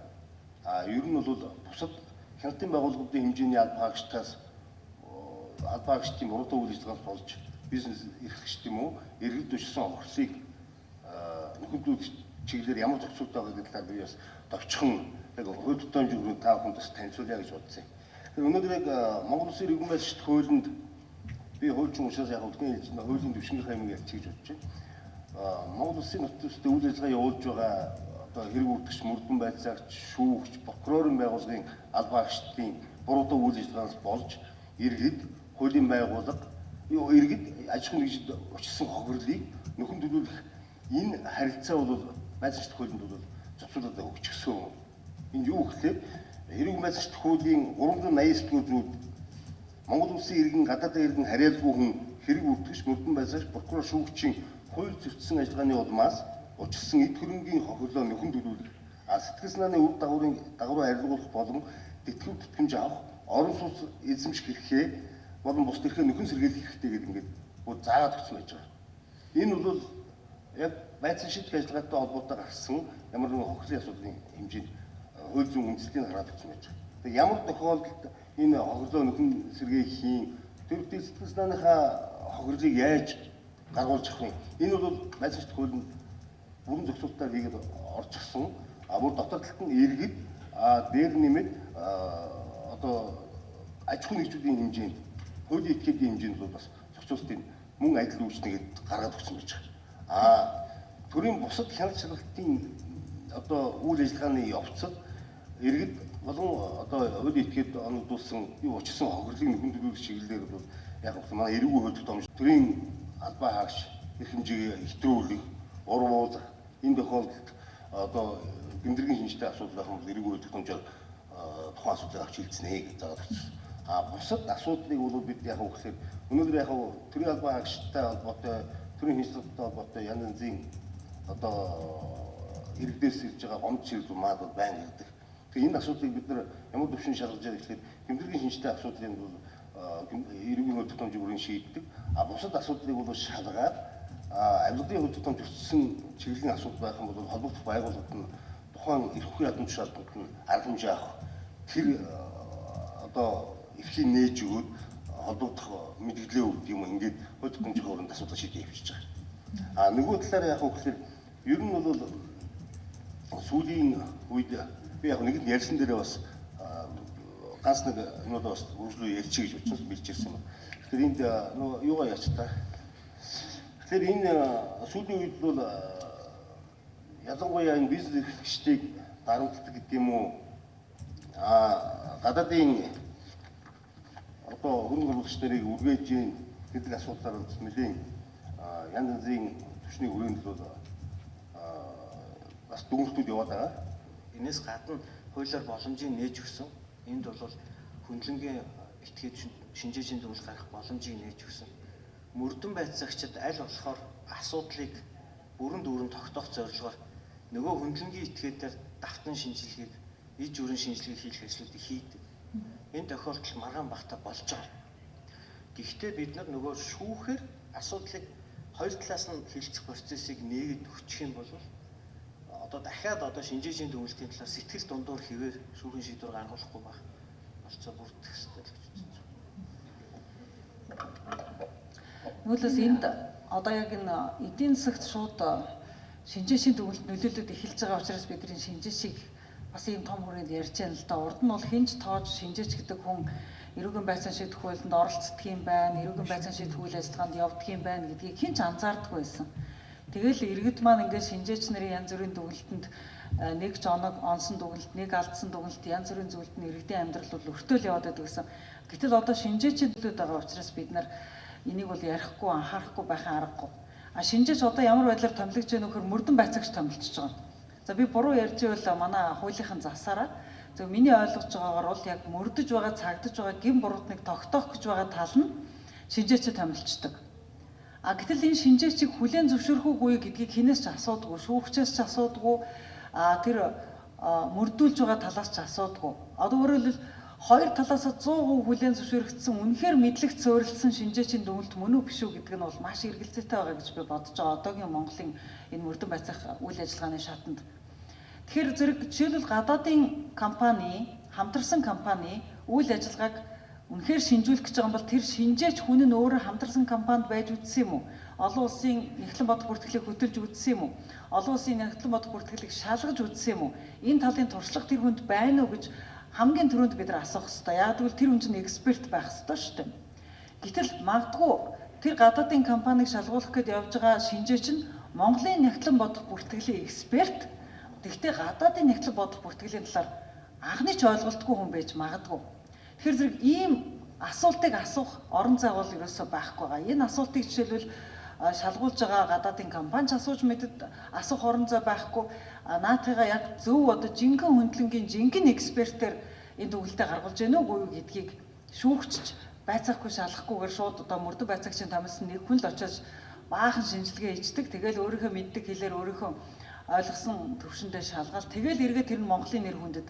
А ер нь бол бусад хяналтын байгууллагуудын хэмжээний албаагчдаас албаагчдын буруутай үйл ажиллагаанаас болж бизнес эрхлэгчд юм уу иргэд өссөн хохирлыг нөхөдлүүд чиглэлээр ямар зохицуулт байгаа гэдэг талаар би бас товчхон яг хууль тогтоомжийн хүрээнд та бүхэнд бас танилцуулъя гэж бодсон юм. Тэгэхээр өнөөдөр яг Монгол Улсын иргэн байршилт хуулинд би хуульчин учраас яг өгний хэлж байна хуулийн түвшнийхээ юм ярьчих гэж бодож байна. Монгол Улсын нутгийн төстэй үйл ажиллагаа явуулж байгаа одоо хэрэг үрдэгч, мөрдөн байцаагч, шүүгч, прокурорын байгууллагын албаагчдын буруутай үйл ажиллагаанаас болж иргэд хуулийн байгууллага иргэд аж ахуйн нэгжид учирсан хохирлыг нөхөн төлөвлөх энэ харилцаа бол байцаагч хуулинд бол зохицуулаад өгчихсөн. Энэ юу гэхлээр эрүүл байцаагч хуулийн 389 дугаар зүйл Монгол улсын иргэн гадаадын иргэн харьяалгүй хүн хэрэг бүртгэгч мөрдөн байцаагч прокурор шүүгчийн хууль зөрчсөн ажиллагааны улмаас учирсан эд хөрөнгийн хохирлоо нөхөн төлөвлөх, сэтгэл санааны үр дагаврын дагавраа арилгуулах болон тэтгэвэр тэтгэмж авах, орон сууц эзэмших эрхээ болон бусад эрхээ нөхөн сэргийлэх хэрэгтэй гэдэг ингээд бүр заагаад өгсөн байж байгаа. Энэ бол яг байцаан шийдэх ажиллагаатай холбоотой гарсан ямар нэгэн хохирлын асуудлын хэмжээнд хууль зүйн үндэслэлийг хараад өгсөн байж байгаа. Тэгээ ямар тохиолдолд энэ хохирлоо нөхөн сэргээхийн тэр сэтгэл санааныхаа хохирлыг яаж гаргуулж авах вэ? Энэ бол байцаан шийдэх хуулинд бүрэн зохицуултаар хийгээд орчихсон. Бүр дотор талд нь иргэд дээр нэмээд одоо аж ахуйн нэгжүүдийн хэмжээнд хуулийн этгээдийн хэмжээнд бол бас зохицуултын мөн адил үйлчлэгээд гаргаад өгсөн байж байгаа. Төрийн бусад хяналт шалгалтын одоо үйл ажиллагааны явцад иргэд болон одоо хуулийн этгээд оногдуулсан юу учирсан хохирлыг нөхөн төлөвлөх чиглэлээр бол яг нь манай эрүүгийн хууль тогтоомж төрийн албан хаагч эрх хэмжээгээ хэтрүүлэх, урвуулах энэ тохиолдолд одоо гэмтэргийн шинжтэй асуудал байх юм бол эрүүгийн хууль тогтоомжоор тухайн асуудлыг авч хилцнэ гэж заагаад өгсөн. Бусад асуудлыг бол бид яг гэхээр өнөөдөр яг төрийн албан хаагчтай холбоотой, төрийн хяналттай холбоотой янз янзын одоо иргэдээс ирж байгаа гомд чиглэл маад бол байнга ирдэг. Тэгэхээр энэ асуудлыг бид нар ямар төвшин шалгаж байгаа гэхээр гэмтэргийн шинжтэй асуудлыг бол эрүүгийн хууль тогтоомжийн бүрэн шийддэг. Бусад асуудлыг бол шалгаад авилгын хууль тогтоомж өссөн чиглэлийн асуудал байх юм бол холбогдох байгууллагад нь тухайн эрх бүхий албан тушаалд нь арга хэмжээ авах тэр одоо эрхийг нээж өгөөд холбогдох мэдгэлээ өгдөг юм ингээд хууль тогтоомжийн хүрээнд асуудал шийдэж явчихж байгаа. Нөгөө талаараа яг гэхээр ер нь бол сүүлийн үед би яг нэгэнт ярьсан дээрээ бас ганц нэг юмудаа бас үргэлжлүү ярьчих гэж бодсон бэлж ирсэн юм. Тэгэхээр энд нөгөө юугаа яач та. Тэгэхээр энэ сүүлийн үед бол ялангуяа энэ бизнес эрхлэгчдийг дарамтдаг гэдэг юм уу? Гадаадын одоо хөрөнгө оруулагч нарыг үргээж гин гэдэг асуудлаар бас нэлээн янз янзын түвшний хүрээнд бол бас дүгнэлтүүд яваад байгаа. Энээс гадна хуулиар боломжийг нээж өгсөн. Энд бол хөндлөнгийн этгээд шинжээчийн дүгнэлт гаргах боломжийг нээж өгсөн. Мөрдөн байцаагчид аль болохоор асуудлыг бүрэн дүүрэн тогтоох зорилгоор нөгөө хөндлөнгийн этгээдээр давтан шинжилгээг, иж бүрэн шинжилгээг хийх ажлуудыг хийдэг. Энэ тохиолдол маргаан багтаа болж байгаа. Гэхдээ бид нар нөгөө шүүхээр асуудлыг хоёр талаас нь хилцэх процессыг нээгээд өгчих юм бол одоо дахиад одоо шинжээчийн дүгнэлтийн талаар сэтгэл дундуур хэвээр шүүхийн шийдвэр гаргуулахгүй байх болцоо бүрдэх ёстой л гэж үзэж байна. Нүүлээс энд одоо яг энэ эдийн засагт шууд шинжээчийн дүгнэлт нөлөөлөд эхэлж байгаа учраас бидний шинжээчийг бас ийм том хүрээнд ярьж байна л да. Урд нь бол хинж тоож шинжээч гэдэг хүн эрүүгийн байцаан шийдэх хуулинд оролцдог юм байна, эрүүгийн байцаан шийдэх үйл ажиллагаанд явдаг юм байна гэдгийг хинч анзаардаггүй байсан. Тэгэл иргэд маань ингээд шинжээч нарын янз бүрийн дүгнэлтэнд нэг ч оног онсон дүгнэлт, нэг алдсан дүгнэлт, янз бүрийн зүйлд нь иргэдийн амьдрал бол өртөөл яваад байдаг гэсэн. Гэтэл одоо шинжээчийн төлөөд байгаа учраас бид нар энийг бол ярихгүй, анхаарахгүй байхын аргагүй. Шинжээч одоо ямар байдлаар томилогдож байна вэ гэхээр мөрдөн байцаагч томилчж байгаа. За би буруу ярьж байвал манай хуулийнхан засаараа. Зөв миний ойлгож байгаагаар бол яг мөрдөж байгаа, цагдаж байгаа гэм буруутныг тогтоох гэж байгаа тал нь шинжээчэд томилчдаг. Гэтэл энэ шинжээчийг хүлээн зөвшөөрөх үгүй гэдгийг хинээс ч асуудаггүй, шүүгчээс ч асуудаггүй, тэр мөрдүүлж байгаа талаас ч асуудаггүй. Одоо өөрөөр хэлбэл хоёр талаас 100% хүлээн зөвшөөрөгдсөн үнэхээр мэдлэгт суурилсан шинжээчийн дүгнэлт мөн үү биш үү гэдэг нь бол маш эргэлзээтэй байгаа гэж би бодож байгаа. Одоогийн Монголын энэ мөрдөн байцаах үйл ажиллагааны шатанд. Тэгэхээр зэрэг жишээлбэл гадаадын компани, хамтарсан компани үйл ажиллагааг үнэхээр шинжүүлэх гэж байгаа юм бол тэр шинжээч хүн нь өөрөө хамтарсан компанид байж үзсэн юм уу? Олон улсын нягтлан бодох бүртгэлийг хөтөлж үзсэн юм уу? Олон улсын нягтлан бодох бүртгэлийг шалгаж үзсэн юм уу? Энэ талын туршлага тэр хүнд байна уу гэж хамгийн түрүүнд бид нар асуух хэрэгтэй. Яг гэвэл тэр хүн чинь эксперт байх хэрэгтэй шүү дээ. Гэтэл магадгүй тэр гадаадын компанийг шалгуулах гээд явж байгаа шинжээч нь Монголын нягтлан бодох бүртгэлийн эксперт. Тэгэхдээ гадаадын нягтлан бодох бүртгэлийн талаар анхны ч ойлголтгүй хүн байж магадгүй. Тэгэхээр зэрэг ийм асуултыг асуух орон зай бол ерөөсөө байхгүй байгаа. Энэ асуултыг жишээлбэл шалгуулж байгаа гадаадын компани ч асууж мэдэд асуух орон зай байхгүй. Наатыгаа яг зөв одоо жинхэнэ хөндлөнгийн жинхэнэ экспертээр энэ дүгэлтээ гаргуулж гэнэ үгүй юу гэдгийг шүүгчж байцаахгүй шалгахгүйгээр шууд одоо мөрдөн байцаагчийн томилсон нэг хүн л очиж баахан шинжилгээ хийждэг. Тэгэл өөрийнхөө мэддэг хэлээр өөрийнхөө ойлгосон төвшөндөө шалгаал. Тэгэл эргээд тэр нь Монголын нэр хүндэд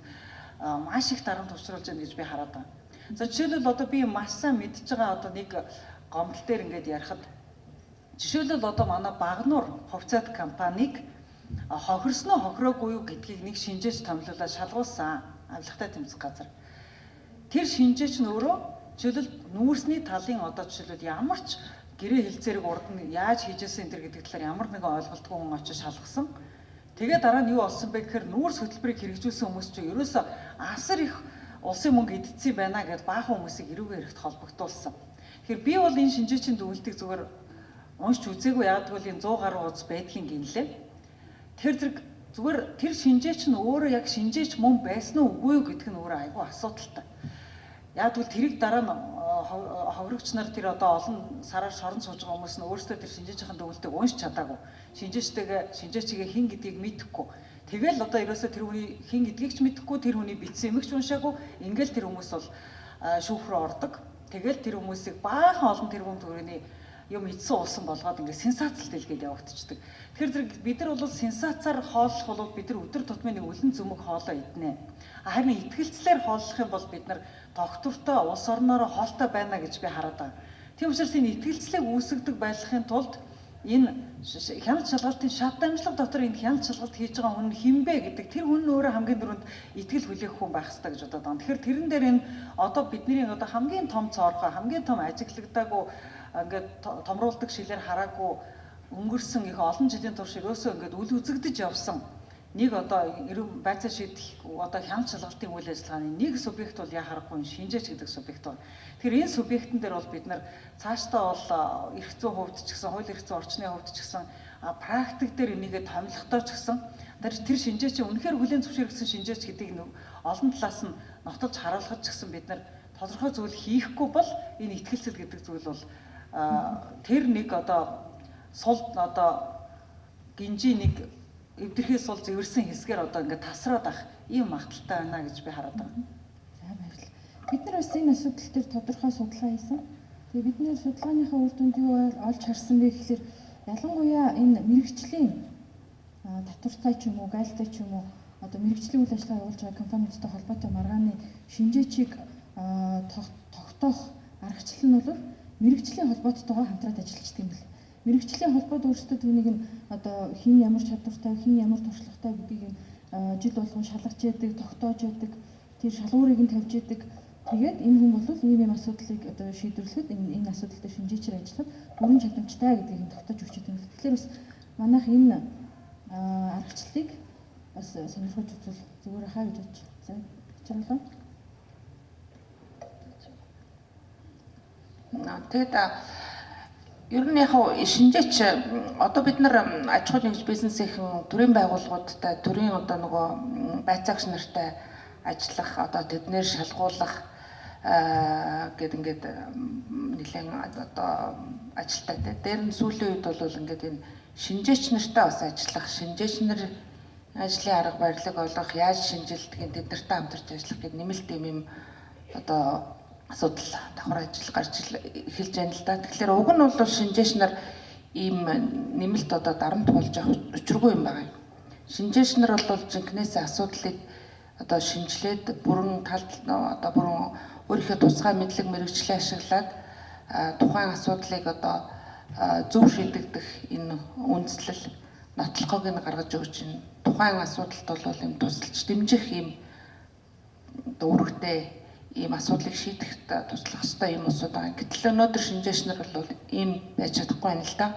маш их дарамт учруулж байна гэж би хараад байна. За жишээлбэл одоо би маш сайн мэдж байгаа одоо нэг гомдол дээр ингээд ярихад жишээлбэл одоо манай Багнуур хувьцаат компанийг хохирсон уу хохироогүй юу гэдгийг нэг шинжээч томилуулаад шалгуулсан авилгатай тэмцэх газар. Тэр шинжээч нь өөрөө жишээлбэл нүүрсний талын одоо жишээлбэл ямар ч гэрээ хэлцээрийг урд нь яаж хийжсэн энэ төр гэдэг талаар ямар нэгэн ойлголтгүй хүн очиж шалгасан. Тэгээ дараа нь юу болсон бэ гэхээр нүүрс хөтөлбөрийг хэрэгжүүлсэн хүмүүс чинь ерөөсөө асар их улсын мөнгө идсэн байна гэдээ баахан хүмүүсийг эрүүгээр эрэхт холбогдуулсан. Тэгэхээр би бол энэ шинжээчийн дүгэлтийг зүгээр уншиж үзээгүй, яг тэгвэл энэ 100 гаруй хуудас байдгийн гинлээ. Тэр зэрэг зүгээр тэр шинжээч нь өөрөө яг шинжээч мөн байсан уу үгүй юу гэдг нь өөрөө айгүй асуудалтай. Яг тэгвэл тэрийг дараа нь ховрогч нар тэр одоо олон сараар шорон сууж байгаа хүмүүс нь өөрсдөө тэр шинжээчийн дүгэлтийг уншиж чадаагүй. Шинжээчтэйгээ шинжээчигээ хэн гэдгийг мэдэхгүй. Тэгэл одоо ерөөсөө тэр хүний хэн гэдгийг ч мэдэхгүй, тэр хүний бичсэн юмч уншаагүй. Ингээл тэр хүмүүс бол шүүх рүү ордог. Тэгэл тэр хүмүүсийг баахан олон тэрбум төгрөгийн юм эдсэн уусан болгоод ингээд сенсацлт илгээд явагдчихдаг. Тэгэхээр зэрэг бид нар бол сенсацаар хооллох бол бид нар өдөр тутмын нэг үлэн зүмэг хоолоо иднэ. Харин итгэлцлээр хооллох юм бол бид нар тогтвортой улс орноороо хоолтой байна гэж би хараад байгаа. Тийм учраас энэ итгэлцлийг үүсгэдэг байхын тулд энэ хяналт шалгалтын шат дамжлага дотор энэ хяналт шалгалт хийж байгаа хүн хэн бэ гэдэг тэр хүн нь өөрөө хамгийн түрүүнд итгэл хүлээх хүн байх ёстой гэж бодоод байгаа. Тэгэхээр тэрэн дээр энэ одоо бидний одоо хамгийн том цоорхой, хамгийн том ажиглагдаагүй ингээд томруулдаг шилээр хараагүй өнгөрсөн их олон жилийн турш ерөөсөө ингээд үл үзэгдэж явсан нэг одоо байцаа шийдэх одоо хяналт шалгалтын үйл ажиллагааны нэг субъект бол яа харахгүй шинжээч гэдэг субъект байна. Тэгэхээр энэ субъектэн дээр бол бид нар цаашдаа бол эрх зүйн хувьд ч гэсэн, хууль эрх зүйн орчны хувьд ч гэсэн, практик дээр энийгээ томилохдоо ч гэсэн тэр шинжээчийн үнэхээр хүлээн зөвшөөрөгдсөн шинжээч гэдгийг олон талаас нь нотолж харуулхад ч гэсэн бид нар тодорхой зүйл хийхгүй бол энэ итгэлцэл гэдэг зүйл бол тэр нэг одоо сул одоо гинжи нэг эвдэрхий сул зэвэрсэн хэсгээр одоо ингээд тасраад ах ийм магадaltaй байна гэж би хараад байгаа. За баярлалаа. Бид нар бас энэ асуудал дээр тодорхой судалгаа хийсэн. Тэгээ бид нэр судалгааныхаа үр дүнд юу олж харсан бэ гэхээр ялангуяа энэ мэрэгжлийн татвартай ч юм уу, гайлтай ч юм уу одоо мэрэгжлийн үйл ажиллагаа явуулж байгаа компаниудтай холбоотой маргааны шинжээчийг тогтоох аргачлал нь бол мэрэгжлийн холбооттойгоо хамтраад ажиллаждаг юм бэл. Мэрэгжлийн холбоод өөрсдөө түүнийг нь одоо хэн ямар чадвартай, хэн ямар туршлагатай гэдгийг нь жил болгон шалгаж яадаг, тогтоож яадаг, тэр шалгуурыг нь тавьж яадаг. Тэгээд энэ хүн бол ийм ийм асуудлыг одоо шийдвэрлэхэд энэ асуудал дээр шинжээчээр ажиллахад бүрэн чадамжтай гэдгийг нь тогтоож өгч юм. Тэгэхээр бас манайх энэ аргачлалыг бас сонирхож үзвэл зүгээр хаа гэж бодож. За чарлаа. Тэгээд ер нь яг шинжээч одоо бид нар аж ахуйн нэгж бизнесийн төрийн байгууллагуудтай, төрийн одоо нөгөө байцаагч нартай ажиллах, одоо тэднэр шалгуулах гэд ингээд нэлээд одоо ажилтай. Дээр нь сүүлийн үед бол ингээд энэ шинжээч нартай бас ажиллах, шинжээч нар ажлын арга барилыг олгох, яаж шинжилдгийг тэд нартай хамтарч ажиллах гэд нэмэлт юм одоо асуудал давхар ажил гарч эхэлж байна л да. Тэгэхээр уг нь бол шинжээч нар ийм нэмэлт одоо дарамт болж явах учиргүй юм байна. Шинжээч нар бол жинкнээсээ асуудлыг одоо шинжилээд бүрэн талд одоо бүрэн өөрийнхөө тусгай мэдлэг мэргэжлээ ашиглаад тухайн асуудлыг одоо зөв шийдэгдэх энэ үндслэл нотлохыг нь гаргаж өгч энэ тухайн асуудалд бол юм тусалж дэмжих юм одоо үүрэгтэй ийм асуудлыг шийдэхэд туслах ёстой юм усуд байгаа. Гэтэл өнөөдөр шинжээч нар бол ийм байж чадахгүй байна л да.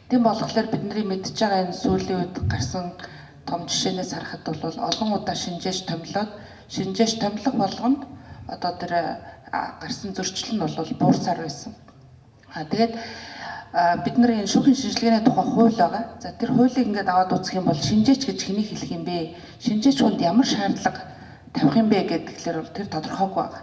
Тийм болохоор бидний мэдж байгаа энэ сүүлийн үед гарсан том жишээнээс харахад бол олон удаа шинжээч томилоод шинжээч томилох болгонд одоо тэр гарсан зөрчил нь бол буурсаар байсан. Тэгээд бид нар энэ шүүхийн шинжилгээний тухай хууль байгаа. За тэр хуулийг ингээд аваад үзэх юм бол шинжээч гэж хэнийг хэлэх юм бэ? Шинжээч хүнд ямар шаардлага тавих юм бэ гэдгээр бол тэр тодорхойгүй байгаа.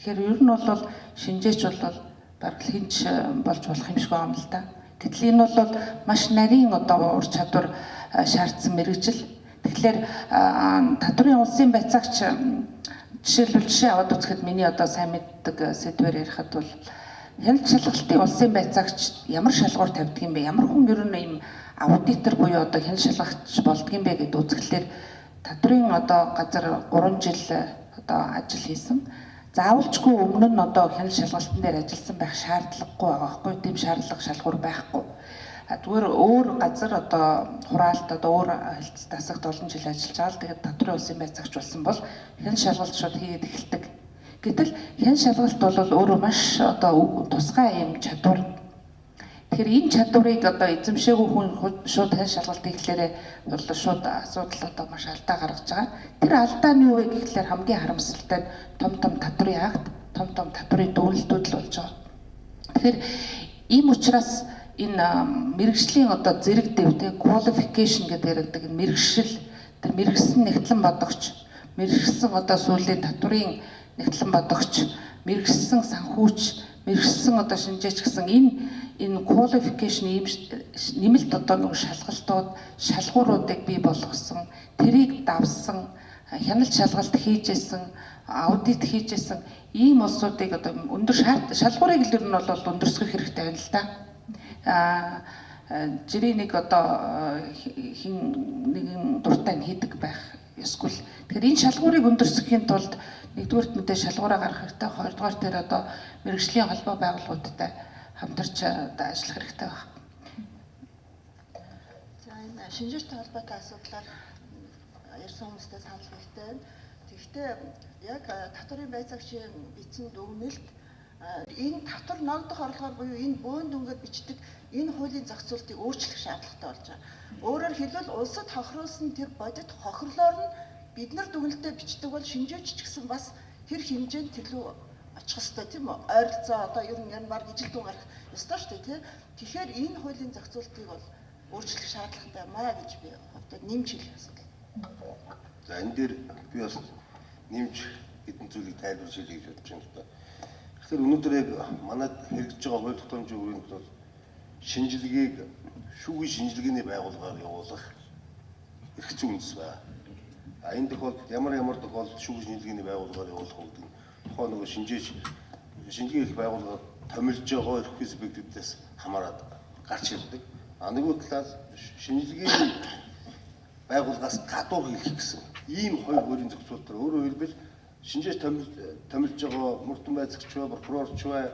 Тэгэхээр ер нь бол шинжээч бол бараг л хинч болж болох юм шиг байгаа юм л да. Гэтэл энэ бол маш нарийн одоо ур чадвар шаардсан мэргэжил. Тэгэхээр татврын улсын байцаагч жишээлбэл жишээ аваад үзэхэд миний одоо сайн мэддэг сэдвээр ярихад бол хяналт шалгалтын улсын байцаагч ямар шалгуур тавьдаг юм бэ? Ямар хүн ер нь ийм аудитор буюу одоо хяналт шалгагч болдго юм бэ гэдээ үзэхлээр татврын одоо газар 3 жил одоо ажил хийсэн. Заавалчгүй өмнө нь одоо хяналт шалгалтын дээр ажилласан байх шаардлагагүй байгаа байхгүй, тийм шаардлага шалгуур байхгүй. Зүгээр өөр газар одоо хураалт одоо өөр хэлц дасагт олон жил ажиллаж байгаа л тэгээд татврын улсын байцаагч болсон бол хяналт шалгалт шууд хийгээд эхэлдэг. Гэтэл хяналт шалгалт бол өөрөө маш одоо тусгай юм чадвар. Тэгэхээр энэ чадварыг одоо эзэмшээгүй хүн шууд хяналт шалгалт хийхлээрээ бол шууд асуудал одоо маш алдаа гаргаж байгаа. Тэр алдаа нь юу вэ гэхлээр хамгийн харамсалтай нь том том татврын акт, том том татврын дүгнэлтүүд л болж байгаа. Тэгэхээр ийм учраас энэ мэргэжлийн одоо зэрэг дэв те qualification гэдэг яригдаг энэ мэргэшил, тэр мэргэсэн нэгтлэн бодогч, мэргэсэн одоо сүүлийн татврын нэгтлэн бодогч, мэргэсэн санхүүч, мэргэсэн одоо шинжээч гэсэн энэ qualification ийм нэмэлт одоо нэг шалгалтууд, шалгууруудыг бий болгосон, тэрийг давсан, хяналт шалгалт хийжсэн, аудит хийжсэн ийм улсуудыг одоо өндөр шалгуурыг л ер нь бол өндөрсгөх хэрэгтэй байна л да. Жирийн нэг одоо хин нэгэн дуртай нь хийдэг байх ёсгүй л. Тэгэхээр энэ шалгуурыг өндөрсөхийн тулд нэгдүгээрт мэдээ шалгуураа гаргах хэрэгтэй, хоёрдугаар тэр одоо мэргэжлийн холбоо байгууллагуудтай хамтарч одоо ажиллах хэрэгтэй байна. За энэ шинжээчтэй холбоотой асуудлаар ярьсан хүмүүстэй санал нэгтэй байна. Тэгэхдээ яг татварын байцаагчийн бичсэн дүгнэлт энэ татвар ногдох орлогоор буюу энэ бөөн дүнгээр бичдэг энэ хуулийн зохицуултыг өөрчлөх шаардлагатай болж байгаа. Өөрөөр хэлбэл улсад хохируулсан тэр бодит хохирлоор нь бид нар дүгнэлтээ бичдэг бол шинжээч ч гэсэн бас тэр хэмжээнд тэр лүү очих ёстой тийм үү? Ойролцоо одоо ер нь баг ижил дүүн гарах ёстой шүү дээ тий. Тэгэхээр энэ хуулийн зохицуултыг бол өөрчлөх шаардлагатай маа гэж би хувьдаа нэмж хэлэх асуудал. За энэ дээр би бас нэмж хэдэн зүйлийг тайлбарч хэлье гэж бодож байна л да. Тэгэхээр өнөөдөр яг манад хэрэгжиж байгаа хууль тогтоомжийн хүрээнд бол шинжилгээг шүүхийн шинжилгээний байгууллагаар явуулах эрх зүйн үндэс байна. А энэ тохиолдолд ямар тохиолдолд шүүхийн шинжилгээний байгууллагаар явуулах вэ гэдэг нь тухайн нөгөө шинжилгээ хийх байгууллагаар томилж байгаа эрх субъектүүдээс хамаарат гарч ирдэг. А нөгөө талаас шинжилгээний байгууллагаас гадуур хийх гэсэн ийм хоёр хуулийн зохицуултаар өөрөөр хэлбэл шинжээч томилж байгаа мөрдөн байцаагч бай, прокурорч бай,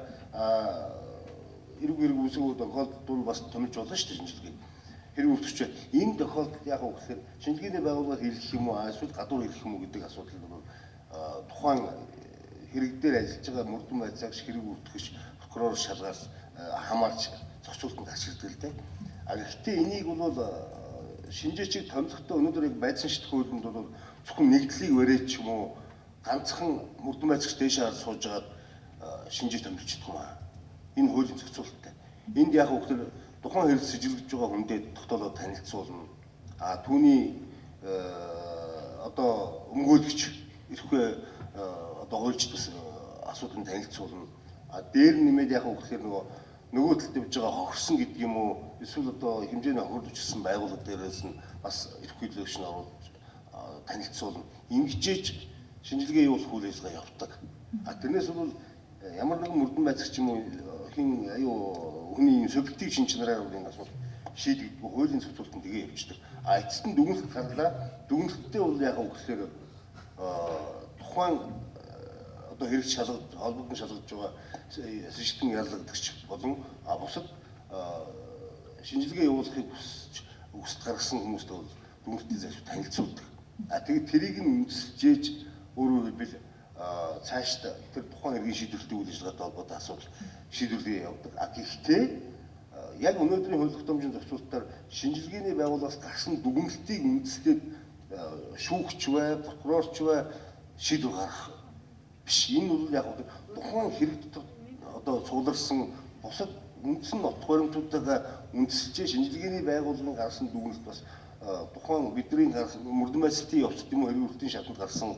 эрг үүсгүү тохиолдолд бол бас томилж болно шүү дээ шинжилгээг. Хэрэг өвтгч бай. Энэ тохиолдолд яг уу гэхээр шинжилгээний байгууллагаар хийх юм уу, эсвэл гадуур хийх юм уу гэдэг асуудал бол тухайн хэрэг дээр ажиллаж байгаа мөрдөн байцаагч, хэрэг өвтгөч, прокурор шалгаас хамаарч зохицуултанд гарч ирдэг л дээ. А гэхдээ энийг бол шинжээчийг томилохдоо өнөөдөр яг байцсан шийдэх хуулинд бол зөвхөн нэгдлийг бариад ч юм уу ганцхан мөрдөн байцаагч дээшээ сууж байгаад шинжээ томилчихдаг юм аа. Энэ хуулийн зохицуулттай. Энд яг үгээр тухайн хэрэг сэжиглэж байгаа хүндээ тогтоолоод танилцуулна. А түүний одоо өмгөөлөгч эрхээ одоо хуульчид бас асуудлыг танилцуулна. А дээр нэмээд яг үгээр нөгөө талд явж байгаа хохирсон гэдэг юм уу эсвэл одоо хэмжээний хохирол учирсан байгууллага дээрээс нь бас эрх хөдөлгөгч нь оруулж танилцуулна. Ингэжээж шинжилгээ явуулах үйл ажиллагаа явдаг. А тэрнээс бол ямар нэгэн мөрдөн байцаагч юм уу хин аюу хүний субъектив шин чанараар бол энэ асуудал шийдэгдэх хуулийн зохицуултанд тгээ явчихдаг. А эцэст нь дүгнэлт гарлаа. Дүгнэлттэй бол яг үгээр тухайн одоо хэрэг шалгаж холбогдон шалгаж байгаа сэжигтэн яллагдагч болон бусад шинжилгээ явуулахыг хүсэж үгсэд гаргасан хүмүүстэй бол дүгнэлтийн зайлшгүй танилцуулдаг. А тэгээд тэрийг нь үндэслэж өөрөөр хэлбэл цаашд тэр тухайн хэргийн шийдвэрлэлийн үйл ажиллагаатай холбоотой асуудал шийдвэрлэгээ явуулдаг. А гэхдээ яг өнөөдрийн хууль тогтоомжийн зохицуултаар шинжилгээний байгууллагаас гарсан дүгнэлтийг үндэслээд шүүгч бай, прокурорч бай шийдвэр гаргах биш. Энэ бол яг тухайн хэрэг дотор одоо цугларсан бусад үндсэн нотх баримтуудаа үндэслэж шинжилгээний байгууллагын гаргасан дүгнэлт бас тухайн бидний гаргасан мөрдөн байцаалтын явцад юм уу хэрэг өртийн шатанд гарсан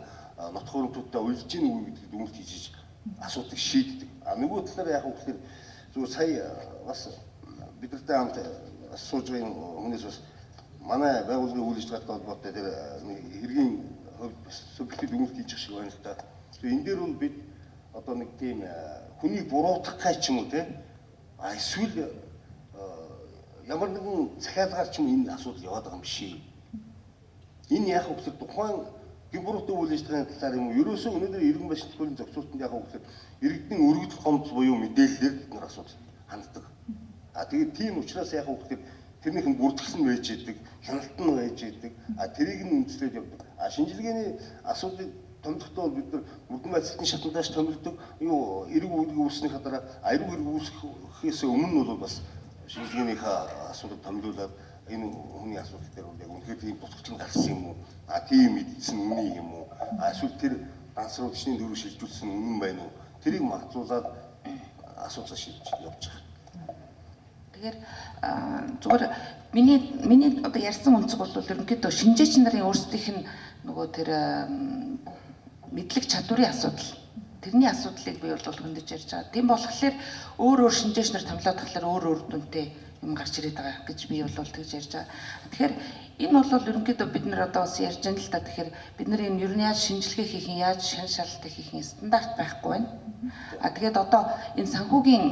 нотх баримтуудаа уялж гин үгүй гэдэг дүгнэлт хийж Асуудлыг шийддэг. А нөгөө талаараа яг гэхээр зүгээр сая бас бидэртэй хамт сууж байгаа хүнээс бас манай байгууллагын үйл ажиллагаатай холбоотой тэр хэргийн хувьд бас субъектив дүгнэлт хийж шиг байна л да. Тэгэхээр энэ дээр бол бид одоо нэг тийм хүнийг буруутгах гай ч юм уу те а эсвэл ямар нэгэн захиалгаар ч юм энэ асуудал яваад байгаа юм шиг. Энэ яг гэхээр тухайн гэм буруутай үйл ажиллагааны талаар юм уу? Ерөөсөө өнөөдөр иргэн башилт хуулийн зохицуултанд яг гэхээр иргэдийн өргөдөл гомдол буюу мэдээллээр бид нар асуудал ханддаг. А тэгээд тийм учраас яг гэхээр тэрнийх нь бүртгэл нь байж идэг, хяналт нь байж идэг. А тэрийг нь үндэслээд явдаг. А шинжилгээний асуудлыг томилохдоо бид нар мөрдөн байцаалтын шатандаач томилдог. Юу эрг үүрэг үүснийхаа дараа эрг үүрэг үүсгэхээс өмнө нь бол бас шинжилгээнийхээ асуудал томилуулаад энэ хүний асуудал дээр бол яг үнэхээр тийм дутагдал нь гарсан юм уу? А тийм мэдсэн үний юм уу? А эсвэл тэр ганц руу төчний дөрөв шилжүүлсэн үнэн байна уу? Тэрийг магадуулаад асуудлаа шийдэж явж байгаа. Тэгэхээр зүгээр миний одоо ярьсан өнцөг бол ерөнхийдөө шинжээч нарын өөрсдийнх нь нөгөө тэр мэдлэг чадварын асуудал. Тэрний асуудлыг би бол хөндөж ярьж байгаа. Тийм болохоор өөр өөр шинжээч нар томилоод тахлаар өөр өөр дүнтэй юм гарч ирээд байгаа гэж би бол тэгж ярьж байгаа. Тэгэхээр энэ бол ерөнхийдөө бид нар одоо бас ярьж байна л да. Тэгэхээр бид нар энэ ер нь яаж шинжилгээ хийх юм, яаж шан шалгалт хийх юм стандарт байхгүй байна. А тэгээд одоо энэ санхүүгийн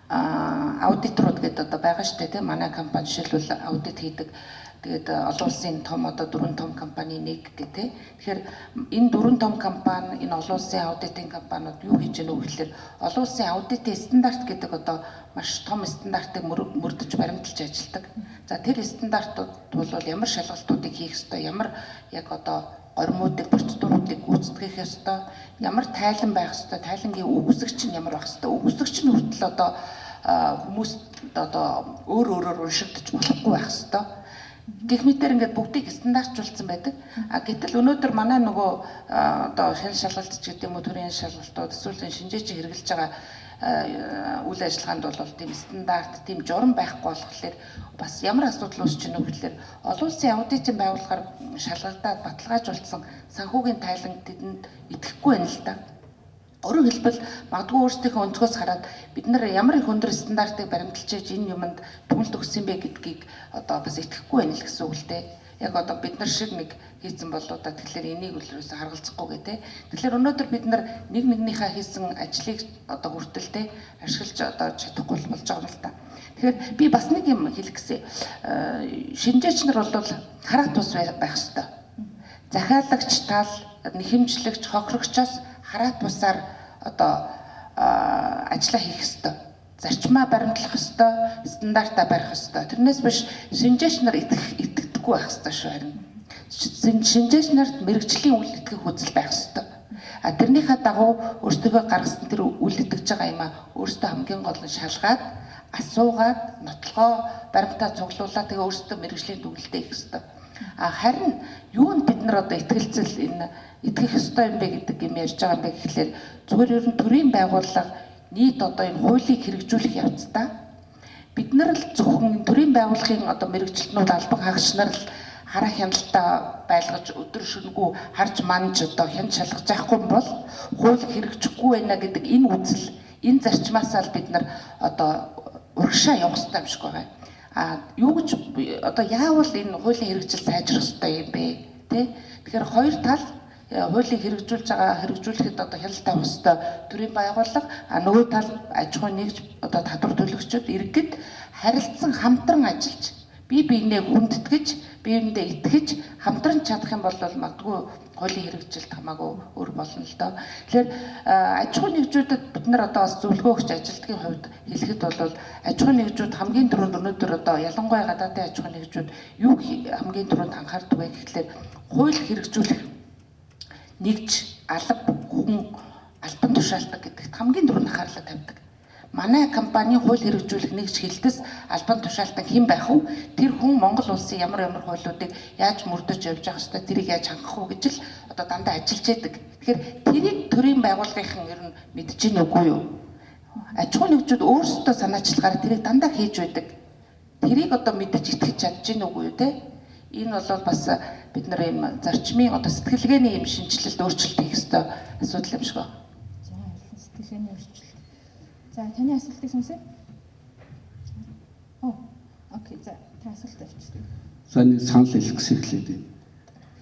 аудиторууд гэдэг одоо байгаа шүү дээ, тийм манай компани жишээлбэл аудит хийдэг. Тэгээд олон улсын том одоо 4 том компани нэг гэх тээ. Тэгэхээр энэ 4 том компани, энэ олон улсын аудитын компаниуд юу хийж гэнэ вэ гэхээр олон улсын аудитын стандарт гэдэг одоо маш том стандартыг мөрдөж баримталж ажилладаг. За тэр стандартууд бол ямар шалгалтуудыг хийх ёстой, ямар яг одоо гормуудыг, процедуруудыг гүйцэтгэх ёстой, ямар тайлан байх ёстой, тайлангийн үгүйсгч нь ямар байх ёстой, үгүйсгч нь хүртэл одоо хүмүүс одоо өөр өөрөөр уншигдаж болохгүй байх ёстой. Гэх мэтэр ингээд бүгдийг стандартжуулсан байдаг. А гэтэл өнөөдөр манай нөгөө одоо шал шалгалт ч гэдэг юм уу, төрийн шалгалтууд эсвэл энэ шинжээч хэрэгжилж байгаа үйл ажиллагаанд бол тийм стандарт, тийм журам байхгүй болохоор бас ямар асуудал үүсэж байна вэ гэхээр олон улсын аудитын байгууллагаар шалгагдаад баталгаажуулсан санхүүгийн тайлан тэдэнд итгэхгүй байна л да. Өөрөөр хэлбэл магадгүй өөрсдийнхөө өнцгөөс хараад бид нар ямар их өндөр стандартыг баримталж ээж энэ юмд дүгнэлт өгсөн бэ гэдгийг одоо бас итгэхгүй байна л гэсэн үг л дээ. Яг одоо бид нар шиг нэг хийсэн бол одоо тэгэхээр энийг үлрээс харгалзахгүй гэ тэ. Тэгэхээр өнөөдөр бид нар нэг нэгнийхээ хийсэн ажлыг одоо хүртэл тэ ашиглаж одоо чадахгүй болж байгаа юм л та. Тэгэхээр би бас нэг юм хэлэх гэсэн. Шинжээч нар бол хараа тус байх ёстой. Захиалагч тал, нэхэмжлэгч, хохирогчоос хараа тусаар одоо ажиллаа хийх ёстой. Зарчмаа баримтлах ёстой, стандартаа барих ёстой. Тэрнээс биш шинжээч нар итгэдэггүй байх ёстой шүү харин. Шинжээч нарт мэрэгжлийн үйл итгэх үзэл байх ёстой. А тэрнийхээ дагуу өөрсдөө гаргасан тэр үйл итгэж байгаа юмаа өөрсдөө хамгийн гол нь шалгаад, асуугаад, нотлогоо баримтаа цуглуулаад тэгээ өөрсдөө мэрэгжлийн дүгнэлтээ хийх ёстой. А харин юунд бид нар одоо итгэлцэл энэ итгэх ёстой юм бэ гэдэг юм ярьж байгаа юм бэ гэхлээр зүгээр ер нь төрийн байгууллага нийт одоо энэ хуулийг хэрэгжүүлэх явцдаа бид нар л зөвхөн төрийн байгууллагын одоо мэрэгжилтнүүд албан хаагч нар л хараа хяналтаа байлгаж өдөр шөнөгүй харж манж одоо хян шалгаж яахгүй бол хууль хэрэгжихгүй байна гэдэг энэ үзэл энэ зарчмаасаа л бид нар одоо урагшаа явах ёстой юм шиг байгаа. А юу гэж одоо яавал энэ хуулийн хэрэгжил сайжрах ёстой юм бэ тэ? Тэгэхээр хоёр тал хуулийг хэрэгжүүлж байгаа хэрэгжүүлэхэд одоо хяналт тавих ёстой төрийн байгууллага, а нөгөө тал аж ахуй нэгж одоо татвар төлөгчид иргэд харилцан хамтран ажиллаж бие биенээ хүндэтгэж, биендээ итгэж хамтран чадах юм бол магадгүй хуулийн хэрэгжилт хамаагүй өөр болно л доо. Тэгэхээр аж ахуйн нэгжүүдэд бид нар одоо бас зөвлөгөө өгч ажилтгийн хувьд хэлэхэд бол аж ахуйн нэгжүүд хамгийн түрүүнд өнөөдөр одоо ялангуяа гадаадын аж ахуйн нэгжүүд юу хамгийн түрүүнд анхаардаг вэ гэхлээр хууль хэрэгжүүлэх нэгж алба хүн албан тушаалдаг гэдэгт хамгийн түрүүнд анхаарлаа тавьдаг. Манай компани хууль хэрэгжүүлэх нэгж хилдэс албан тушаалтан хэн байх вэ? Тэр хүн Монгол улсын ямар ямар хуулиудыг яаж мөрдөж явж байгаа хэвээр тэрийг яаж хангах уу гэж л одоо дандаа ажиллаж яадаг. Тэгэхээр тэрийг төрийн байгууллагынхан ер нь мэдэж гин үгүй юу? Аж ахуйн нэгжүүд өөрсдөө санаачлагаар тэрийг дандаа хийж байдаг. Тэрийг одоо мэдэж итгэж чадж гин үгүй юу те? Энэ бол бас бид нар ийм зарчмын одоо сэтгэлгээний юм шинэчлэлт өөрчлөлт хийх ёстой асуудал юм шиг байна. За сэргэлгээний өөрчлөлт. За, таны асуултыг сонсъё. Оо, okay, за, та асуулт авчихдаг. За, нэг санал хэлэх гэсэн эхлээд байна.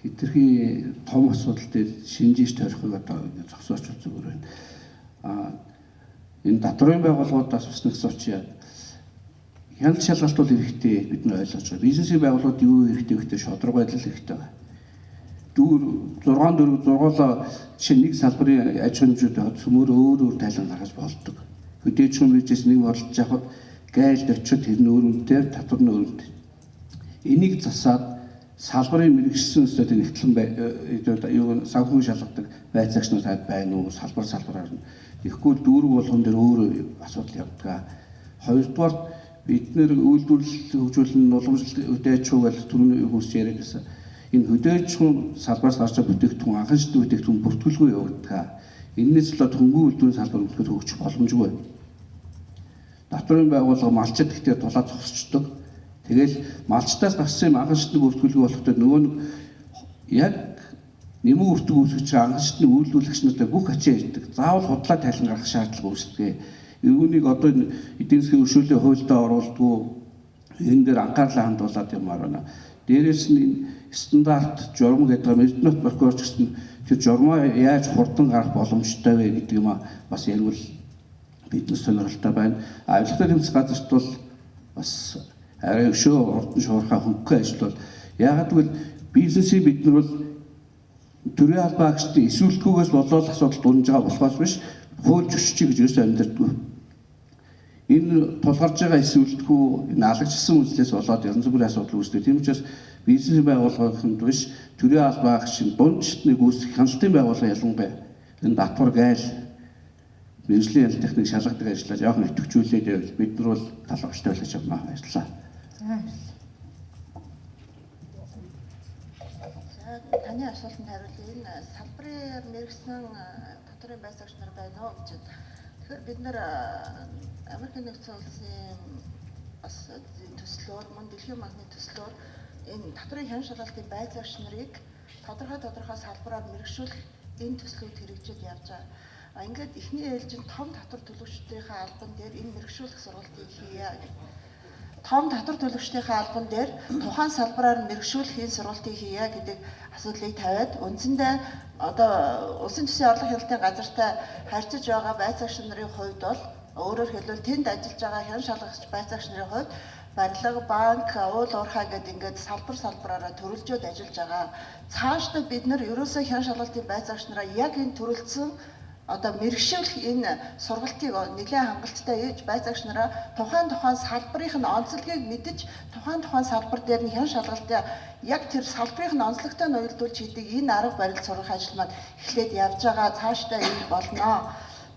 Хэтэрхий том асуудал дээр шинжиж тойрохыг одоо зогсооч зүгээр байна. Энэ татварын байгууллагуудаас бас нэг асууч хяналт шалгалт бол хэрэгтэй бид нар ойлгож байгаа. Бизнесийн байгууллагууд юу хэрэгтэй гэхдээ шударга байдал хэрэгтэй байна. Дүүр 6 4 6-уулаа жишээ нэг салбарын аж ахуйн нэгжүүд цөмөр өөр өөр тайлан гаргаж болдог. Хөдөө аж ахуйн бизнес нэг худалдаж авахад гайлд очиод тэр нь өөр үнэтэй, татвар нь өөр үнэтэй. Энийг засаад салбарын мэргэшсэн өсtöд нэгтлэн юу санхүү шалгадаг байцаагч нар таад байна уу? Салбар салбараар нь. Тэгэхгүй дүүрэг болгон дээр өөр асуудал явдаг. Хоёрдугаар бид нэр үйлдвэрлэл хөгжүүлэн уламжлалт хөдөө аж ахуй гэж түрүүний хүмүүс яриад байсан. Энэ хөдөө аж ахуйн салбараас гарч байгаа бүтээгдэхүүн анхан шатны бүтээгдэхүүн бүртгэлгүй явагддаг. Энэнээс болоод хөнгөн үйлдвэрийн салбар өнөхөр хөгжих боломжгүй. Татварын байгууллага малчид гэхдээ тулаа зогсчдөг. Тэгэл малчтаас гарсан юм анхан шатны бүртгэлгүй болохтой нөгөө нэг яг нэмэн өртөг үүсгэж байгаа анхан шатны үйлдвэрлэгч нартай бүх ачаа ирдэг. Заавал худлаа тайлан гаргах шаардлага үүсдэг. Үүнийг одоо эдийн засгийн өршөөлийн хуульдаа оруулдгүй энэ дээр анхаарлаа хандуулад юмар байна. Дээрээс нь энэ стандарт журам гэдэг юм Эрдэнэт прокурор ч гэсэн тэр журмаа яаж хурдан гарах боломжтой вэ гэдэг юм бас ярил биднес сонирхолтой байна. Авилгатай тэмцэх газарт бол бас арай өшөө хурдан шуурхаа хөнгөн ажил бол яагаад гэвэл бизнесийг бид нар бол төрийн албан агчдын эсвэлтгүйгээс болоод асуудал дунж байгаа болохоос биш хууль зөрчиж гэж ерөөсөө амьдэрдэггүй. Энэ тулгарч байгаа эсвэлтгүү энэ алагчсан үзлээс болоод янз бүрийн асуудал үүсдэг. Тийм учраас бизнесийн байгууллаганд биш төрийн албан агчийн дунд шатны үүсэх хяналтын байгууллага ялангуяа энэ татвар гайл мэргэжлийн хяналт техник шалгадаг ажиллаа жоохон идэвхжүүлээд байвал бид нар бол талархалтай байх гэж байна. Баярлалаа. За, баярлалаа. За, таны асуултанд хариулъя. Энэ салбарын мэргэсэн татварын байцаагч нар байна уу гэж. Тэгэхээр бид нар Америкийн нэгдсэн улсын бас төслөөр мөн Дэлхийн банкны төслөөр энэ татварын хяналт шалгалтын байцаагч нарыг тодорхой салбараар мэргэшүүлэх энэ төслүүд хэрэгжиж явж байгаа. Ингээд эхний ээлжинд том татвар төлөгчдийнхээ албан дээр энэ мэргэшүүлэх сургалтыг хийе гэх. Том татвар төлөгчдийнхээ албан дээр тухайн салбараар мэргэшүүлэх энэ сургалтыг хийе гэдэг асуудлыг тавиад үндсэндээ одоо улсын төсвийн орлого хяналтын газартай харьцаж байгаа байцаагч нарын хувьд бол өөрөөр хэлбэл тэнд ажиллаж байгаа хяналт шалгагч байцаагч нарын хувьд барилга, банк, уул уурхай гэдэг ингээд салбар салбараараа төрөлжөөд ажиллаж байгаа. Цаашдаа бид нар ерөөсөө хяналт шалгалтын байцаагч нараа яг энэ төрөлдсөн одоо мэргэшүүлэх энэ сургалтыг нэлээд хангалттай хийж байцаагч нараа тухайн салбарын нь онцлогийг мэдэж тухайн салбар дээр нь хяналт шалгалтаа яг тэр салбарын нь онцлогтой нь уялдуулж хийдэг энэ арга барил сурах ажил маань эхлээд явж байгаа. Цаашдаа энэ болно.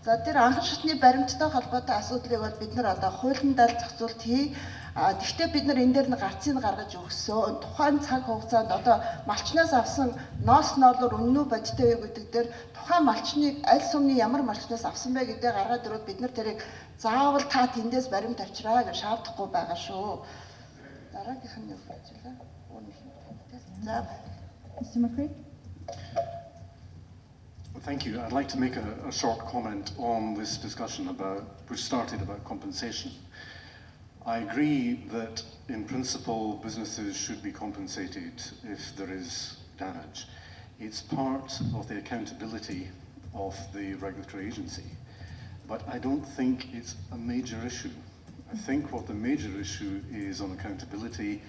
За, тэр анхан шатны баримттай холбоотой асуудлыг бол бид нар одоо хуулиндаа зохицуулт хий. Гэхдээ бид нар энэ дээр нь гарцыг гаргаж өгсөн. Тухайн цаг хугацаанд одоо малчнаас авсан ноос ноолоор үнэн үү бодиттой вэ гэдэг дээр тухайн малчныг аль сумны ямар малчнаас авсан бэ гэдээ гаргаад ирвэл бид нар тэрийг заавал та тэндээс баримт авчираа гэж шаардахгүй байгаа шүү. Дараагийнх нь юу гэж вэ? За. Mr. McCrae? Thank you. I'd like to make a short comment on this discussion about, which started about compensation. I agree that in principle businesses should be compensated if there is damage. It's part of the accountability of the regulatory agency. But I don't think it's a major issue. I think what the major issue is on accountability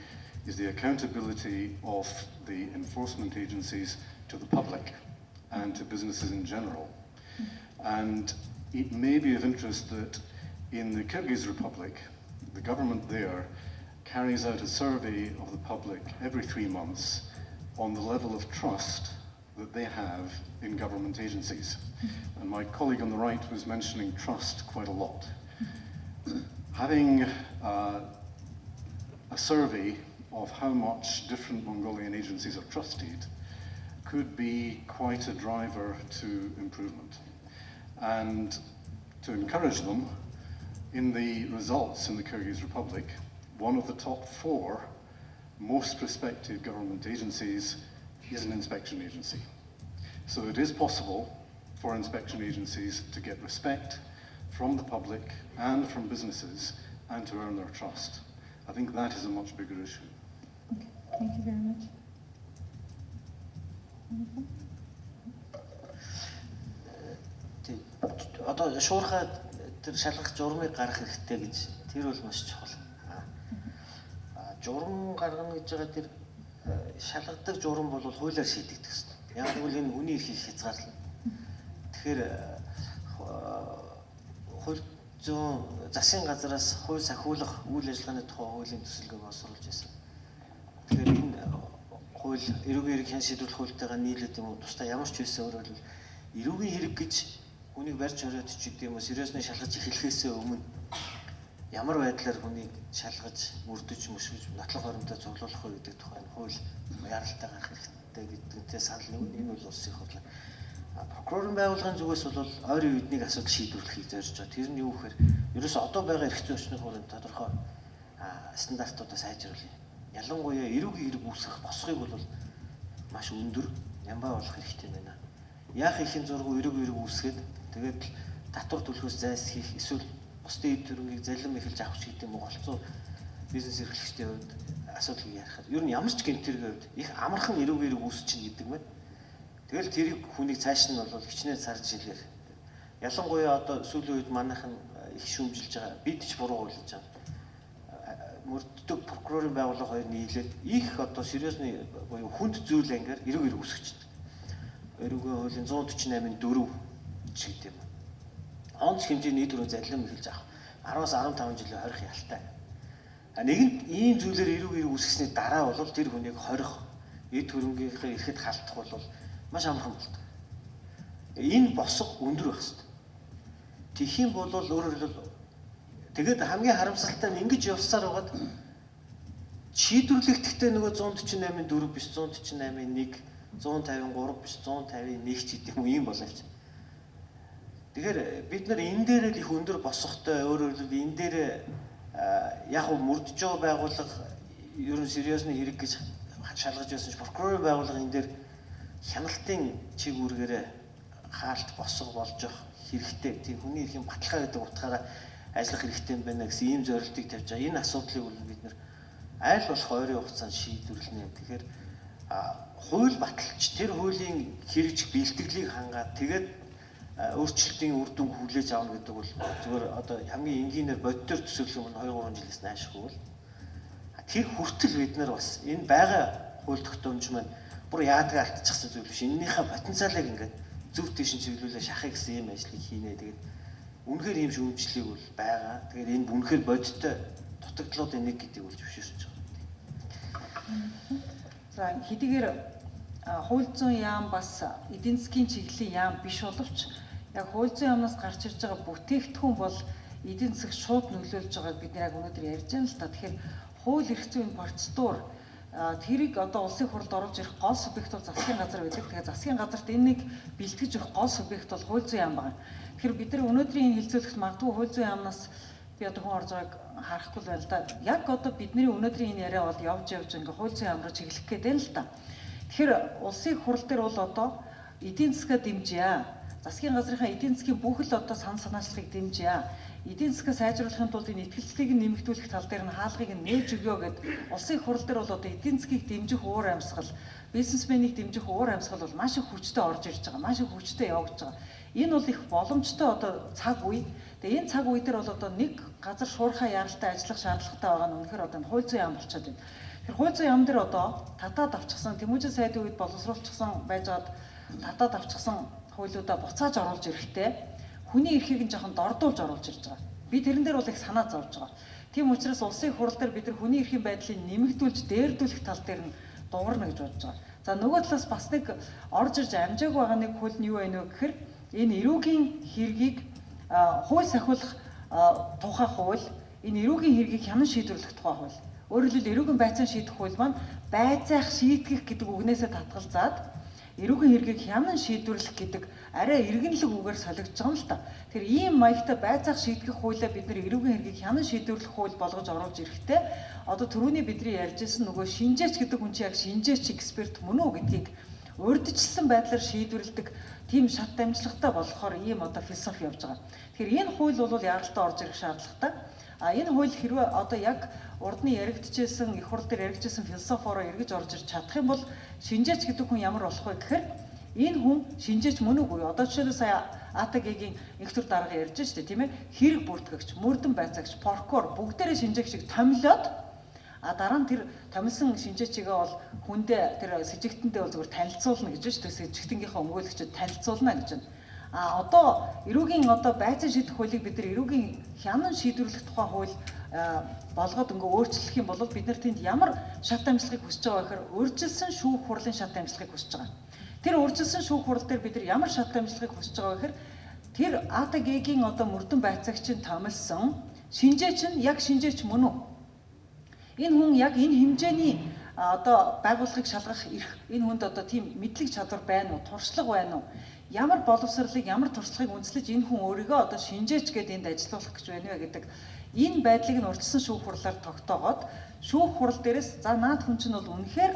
is the accountability of the enforcement agencies to the public and to businesses in general. And it may be of interest that in the Kyrgyz Republic, the government there carries out a survey of the public every 3 months on the level of trust that they have in government agencies. And my colleague on the right was mentioning trust quite a lot. Having a survey of how much different Mongolian agencies are trusted could be quite a driver to improvement. And to encourage them, in the results in the Kyrgyz Republic, one of the top 4 most respected government agencies is an inspection agency. So it is possible for inspection agencies to get respect from the public and from businesses and to earn their trust. I think that is a much bigger issue. Okay, thank you very much. Одоо шуурхай тэр шалгах журмыг гаргах хэрэгтэй гэж тэр бол маш чухал. Журам гаргана гэж байгаа тэр шалгадаг журам бол хуулиар шийдэгдэх ёстой. Яг гэвэл энэ хүний эрхийг хязгаарлана. Тэгэхээр хууль зүйн засгийн газраас хууль сахиулах үйл ажиллагааны тухай хуулийн төсөлгөө боловсруулж байсан. Тэгэхээр энэ хууль эрүүгийн хэрэг хэн шийдвэрлэх хуультайгаа нийлээд юм уу тусдаа ямар ч байсан өөрөөр хэлбэл эрүүгийн хэрэг гэж хүнийг барьж хориод ч гэдэг юм уу сериосны шалгаж эхлэхээсээ өмнө ямар байдлаар хүнийг шалгаж, мөрдөж, мөшгөж, нотлох хоримтой цуглуулах вэ гэдэг тухай хууль яралтай гарах хэрэгтэй гэдэгтэй санал нэг. Энэ бол улсын хурлаа. Прокурорын байгууллагын зүгээс бол ойрын үед нэг асуудал шийдвэрлэхийг зорж байгаа. Тэр нь юу гэхээр ерөөсө одоо байгаа эрх зүйн орчны хуулийн тодорхой стандартуудаа сайжруулъя. Ялангуяа эрүүгийн хэрэг үүсгэх босгыг бол маш өндөр нямбай болох хэрэгтэй байна. Яах ихэн зургуу эрүүгийн хэрэг үүсгээд тэгээд татвар төлөхөөс зайлсхийх эсвэл бусдын эд хөрөнгийг залим эхэлж авах ч гэдэг юм уу голцоо бизнес эрхлэгчдийн хувьд асуудлыг ярихад ер нь ямар ч гэмт хэргийн хувьд их амархан эрүүгийн хэрэг үүсчихнэ гэдэг байна. Тэгэл тэрийг хүнийг цааш нь бол хичнээн сар жилээр ялангуяа одоо сүүлийн үед манайхан их шүүмжилж байгаа, бид ч буруу хуйлж байгаа. Мөрддөг прокурорын байгууллага хоёр нийлээд их одоо сериосны буюу хүнд зүйл ангиар эрүүг хэрэг үүсгэждэг. Эрүүгийн хуулийн 148-ын 4 ч гэдэг юм. Онц хэмжээний нийт өрөө залим эхэлж авах 10-аас 15 жилийн хорих ялтай. Нэгэнт ийм зүйлээр эрүүг хэрэг үүсгэсний дараа бол тэр хүнийг хорих, эд хөрөнгийнхээ эрхэд халтах бол маш амархан болдог. Энэ босго өндөр байх хэрэгтэй. Тэгэх юм бол өөрөөр хэлбэл тэгээд хамгийн харамсалтай нь ингэж явсаар байгаад шийдвэрлэгдэхдээ нөгөө 148-ын 4 биш 148-ын 1, 153 биш 151 ч гэдэг юм ийм болооч. Тэгэхээр бид нар энэ дээр л их өндөр босготой, өөрөөр хэлбэл энэ дээр яг уу мөрдөж байгаа байгууллага ер нь сериосны хэрэг гэж шалгаж байсан ч прокурорын байгууллага энэ дээр хяналтын чиг үүргээрээ хаалт босго болж явах хэрэгтэй. Тийм хүний эрхийн баталгаа гэдэг утгаараа ажиллах хэрэгтэй юм байна гэсэн ийм зорилтыг тавьж байгаа. Энэ асуудлыг бол бид нэр аль болох ойрын хугацаанд шийдвэрлэнэ. Тэгэхээр хууль баталж тэр хуулийн хэрэгжих бэлтгэлийг хангаад тэгээд өөрчлөлтийн үр дүн хүлээж авна гэдэг бол зүгээр одоо хамгийн энгийнээр боддоор төсөөлөх юм нь 2-3 жилээс наашгүй бол тэр хүртэл бид нар бас энэ байгаа хууль тогтоомж маань бүр яадаг алдчихсан зүйл биш. Эннийхээ потенциалыг ингээд зөв тийш чиглүүлээ шахах гэсэн ийм ажлыг хийнэ. Тэгээд үнэхээр ийм шүүмжлэг бол байгаа. Тэгээд энэ үнэхээр бодиттой дутагдлуудын нэг гэдгийг бол зөвшөөрч байгаа. За хэдийгээр хууль зүйн яам бас эдийн засгийн чиглэлийн яам биш боловч яг хууль зүйн яамнаас гарч ирж байгаа бүтээгдэхүүн бол эдийн засаг шууд нөлөөлж байгааг бид яг өнөөдөр ярьж байна л та. Тэгэхээр хууль эрх зүйн процедур тэрийг одоо улсын хурлд оруулж ирэх гол субъект бол засгийн газар байдаг. Тэгэхээр засгийн газарт энэнийг бэлтгэж өгөх гол субъект бол хууль зүйн яам байна. Тэгэхээр бид нар өнөөдрийн энэ хилцүүлэгт магадгүй хууль зүйн яамнаас би одоо хүн орж байгааг харахгүй л байна л да. Яг одоо бидний өнөөдрийн энэ яриа бол явж явж ингээ хууль зүйн яам руу чиглэх гээд байна л да. Тэгэхээр улсын хурал дээр бол одоо эдийн засгаа дэмжье. Засгийн газрынхаа эдийн засгийн бүх л одоо санал санаачлалыг дэмжье. Эдийн засгаа сайжруулахын тулд энэ итгэлцлийг нэмэгдүүлэх тал дээр нь хаалгыг нь нээж өгөө гэд улсын хурал дээр бол одоо эдийн засгийг дэмжих уур амьсгал, бизнесменийг дэмжих уур амьсгал бол маш их хүчтэй орж ирж байгаа. Маш их хүчтэй явагдаж байгаа. Энэ бол их боломжтой одоо цаг үе. Тэгээ энэ цаг үе дээр бол одоо нэг газар шуурхай яралтай ажиллах шаардлагатай байгаа нь үнэхээр одоо хууль зүйн яам болчиход байна. Тэгэхээр хууль зүйн яам дээр одоо татаад авчихсан Тэмүүжин сайдын үед боловсруулчихсан байжгаад татаад авчихсан хуулиудаа буцааж оруулж ирэхдээ хүний эрхийг нь жоохон дордуулж оруулж ирж байгаа. Би тэрэн дээр бол их санаа зовж байгаа. Тийм учраас улсын хурал дээр бид нар хүний эрхийн байдлыг нэмэгдүүлж дээрдүүлэх тал дээр нь дуурна гэж бодож байгаа. За нөгөө талаас бас нэг орж ирж амжаагүй байгаа нэг хууль нь юу байна вэ гэхээр энэ эрүүгийн хэргийг хууль сахиулах тухай хууль, энэ эрүүгийн хэргийг хянан шийдвэрлэх тухай хууль. Өөрөөр хэлбэл эрүүгийн байцаан шийдэх хууль маань байцаах шийтгэх гэдэг үгнээсээ татгалзаад эрүүгийн хэргийг хянан шийдвэрлэх гэдэг арай иргэнлэг үгээр солигдож байгаа юм л та. Тэгэхээр ийм маягтай байцаах шийтгэх хуулиа бид нэр эрүүгийн хэргийг хянан шийдвэрлэх хууль болгож оруулж ирэхдээ одоо түрүүний бидний ярьж ирсэн нөгөө шинжээч гэдэг хүн чинь яг шинжээч эксперт мөн үү гэдгийг Урьдчилсан байдлаар шийдвэрлэдэг тийм шат дамжлагатай болохоор ийм одоо философи явж байгаа. Тэгэхээр энэ хууль бол яаралтай орж ирэх шаардлагатай. А энэ хууль хэрвээ одоо яг урдны яригдчихсэн, их хурл дээр яригдчихсэн философороо эргэж орж ирж чадах юм бол шинжээч гэдэг хүн ямар болох вэ гэхээр энэ хүн шинжээч мөн үгүй. Одоо жишээлбэл сая АТГ-гийн их төр дарга ярьж штэ, тийм ээ. Хэрэг бүртгэгч, мөрдөн байцаагч, прокурор бүгдээрээ шинжээгчийг томилоод, а дараа нь тэр томилсон шинжээчийгээ бол хүндээ, тэр сэжигтэндээ бол зүгээр танилцуулна гэж штэ. Сэжигтэнгийнхээ өмгөөлөгчөд танилцуулна гэж байна. А одоо эрүүгийн одоо байцаан шийдэх хуулийг бид нар эрүүгийн хянан шийдвэрлэх тухай хууль болгоод ингээ өөрчлөх юм бол бид нар тэнд ямар шат дамжлагыг хүсэж байгаа гэхээр урьдчилсан шүүх хурлын шат дамжлагыг хүсэж байгаа. Тэр урьдчилсан шүүх хурал дээр бид нар ямар шат дамжлагыг хүсэж байгаа гэхээр тэр АТГ-гийн одоо мөрдөн байцаагчийн томилсон шинжээч нь яг шинжээч мөн үү? Энэ хүн яг энэ хэмжээний одоо байгууллагыг шалгах эрх, энэ хүнд одоо тийм мэдлэг чадвар байна уу, туршлага байна уу? Ямар боловсролыг, ямар туршлагыг үндэслэж энэ хүн өөрийгөө одоо шинжээч гэдээ энд ажилуулах гэж байна вэ гэдэг энэ байдлыг нь урьдчилсан шүүх хурлаар тогтоогоод, шүүх хурал дээрээс за наад хүн чинь бол үнэхээр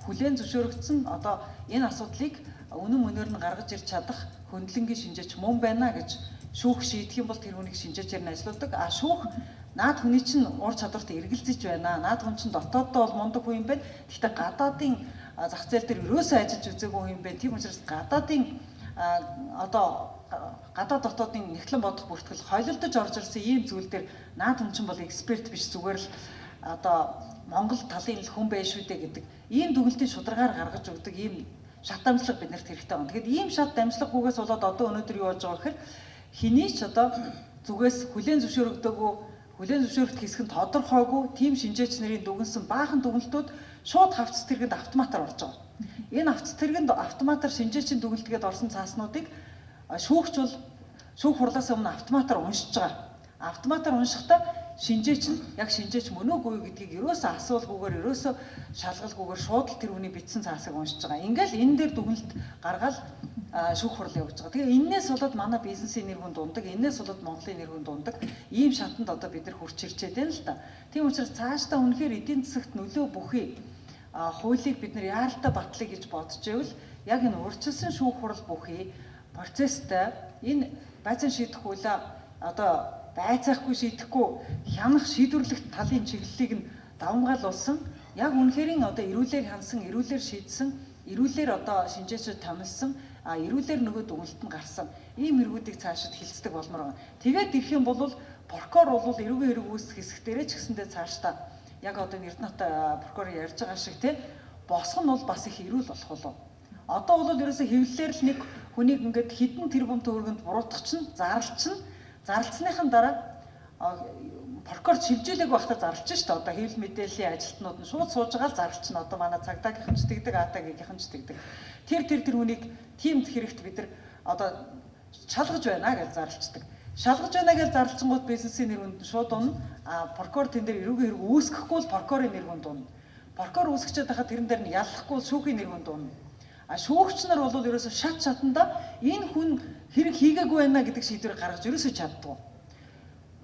хүлээн зөвшөөрөгдсөн, одоо энэ асуудлыг үнэн мөнөөр нь гаргаж ирч чадах хөндлөнгийн шинжээч мөн байна гэж шүүх шийдэх юм бол тэр хүнийг шинжээчээр нь ажилуулдаг. А шүүх наад хүний чинь ур чадварт эргэлзэж байна. Наад хүн чинь дотооддоо бол мундаг хүн юм байна. Гэхдээ гадаадын зах зээл дээр ерөөсөө ажиллаж үзээгүй хүн юм байна. Тийм учраас гадаадын одоо гадаад дотоодын нэгтлэн бодох бүртгэл хойлолдож орж ирсэн ийм зүйл дээр наад хүн чинь бол эксперт биш, зүгээр л одоо Монгол талын л хүн байх шүү дээ гэдэг ийм дүгнэлтийн шударгаар гаргаж өгдөг ийм шат дамжлага биднэрт хэрэгтэй байна. Тэгэхээр ийм шат дамжлаггүйгээс болоод одоо өнөөдөр юу болж байгаа гэхээр хэний ч одоо зүгээс хүлээн зөвшөөрөгдөөгүй, хүлээн зөвшөөрөх хэсэг нь тодорхойгүй тийм шинжээч нарын дүгнсэн баахан дүгнэлтүүд шууд хавцас тэргэнд автоматар орж байгаа. Энэ авц тэргэнд автоматар шинжээчийн дүгнэлтгээд орсон цааснуудыг шүүгч бол шүүх хурлаас өмнө автоматар уншиж байгаа. Автоматар уншихдаа шинжээч нь яг шинжээч мөн үгүй гэдгийг ерөөсөө асуулгүйгээр, ерөөсөө шалгалгүйгээр шууд л тэр хүний бичсэн цаасыг уншиж байгаа. Ингээл энэ дээр дүгнэлт гаргаал шүүх хурал явуулж байгаа. Тэгээ энээс болоод манай бизнесийн нэр хүнд ундаг, энээс болоод Монголын нэр хүнд ундаг ийм шатанд одоо бид нар хүрч ирчээд байна л да. Тийм учраас цаашдаа үнэхээр эдийн засагт нөлөө бүхий хуулийг бид нар яаралтай батлая гэж бодож байвал яг энэ урьдчилсан шүүх хурал бүхий процесстай энэ байцаан шийдэх хуулиа одоо байцаахгүй шийдэхгүй хянах шийдвэрлэх талын чиглэлийг нь давамгаалуулсан, яг үнэхэрийн одоо эрүүлэр хянсан, эрүүлэр шийдсэн, эрүүлэр одоо шинжээчүүд томилсон, эрүүлэр нөгөө дүгнэлт нь гарсан ийм хэрэгүүдийг цаашид хилцдэг болмоор байна. Тэгээд ирэх юм бол прокурор бол эрүүгийн хэрэг үүсэх хэсэг дээрээ ч гэсэндээ цаашдаа яг одоо Эрдэнэт прокурор ярьж байгаа шиг те босго нь бол бас их эрүүл болох болов. Одоо бол ерөөсөө хэвлэлээр л нэг хүнийг ингээд хэдэн тэрбум төгрөгөнд буруутгах чинь, зарлчихна. Зарлцсныхан дараа прокурор шилжүүлээг байхдаа зарлж шít. Одоо хэвлэл мэдээллийн ажилтнууд нь шууд сууж байгаа л зарлчихна. Одоо манай цагдаагийнхан ч тэгдэг, АТГ-гийнхан ч тэгдэг. Тэр хүнийг тийм хэрэгт бид нар одоо шалгаж байна гэж зарлцдаг. Шалгаж байна гэж зарлцсангууд бизнесийн нэр хүнд шууд унна. А прокурор тэн дээр эрүүгийн хэрэг үүсгэхгүй бол прокурорын нэр хүнд унна. Прокурор үүсгэчихэд байхад тэрэн дээр нь яллахгүй бол шүүхийн нэр хүнд унна. А шүүгч нар бол ерөөсөө шат шатанда энэ хүн хэрэг хийгээгүй байна гэдэг шийдвэр гаргаж ерөөсөө чаддгүй.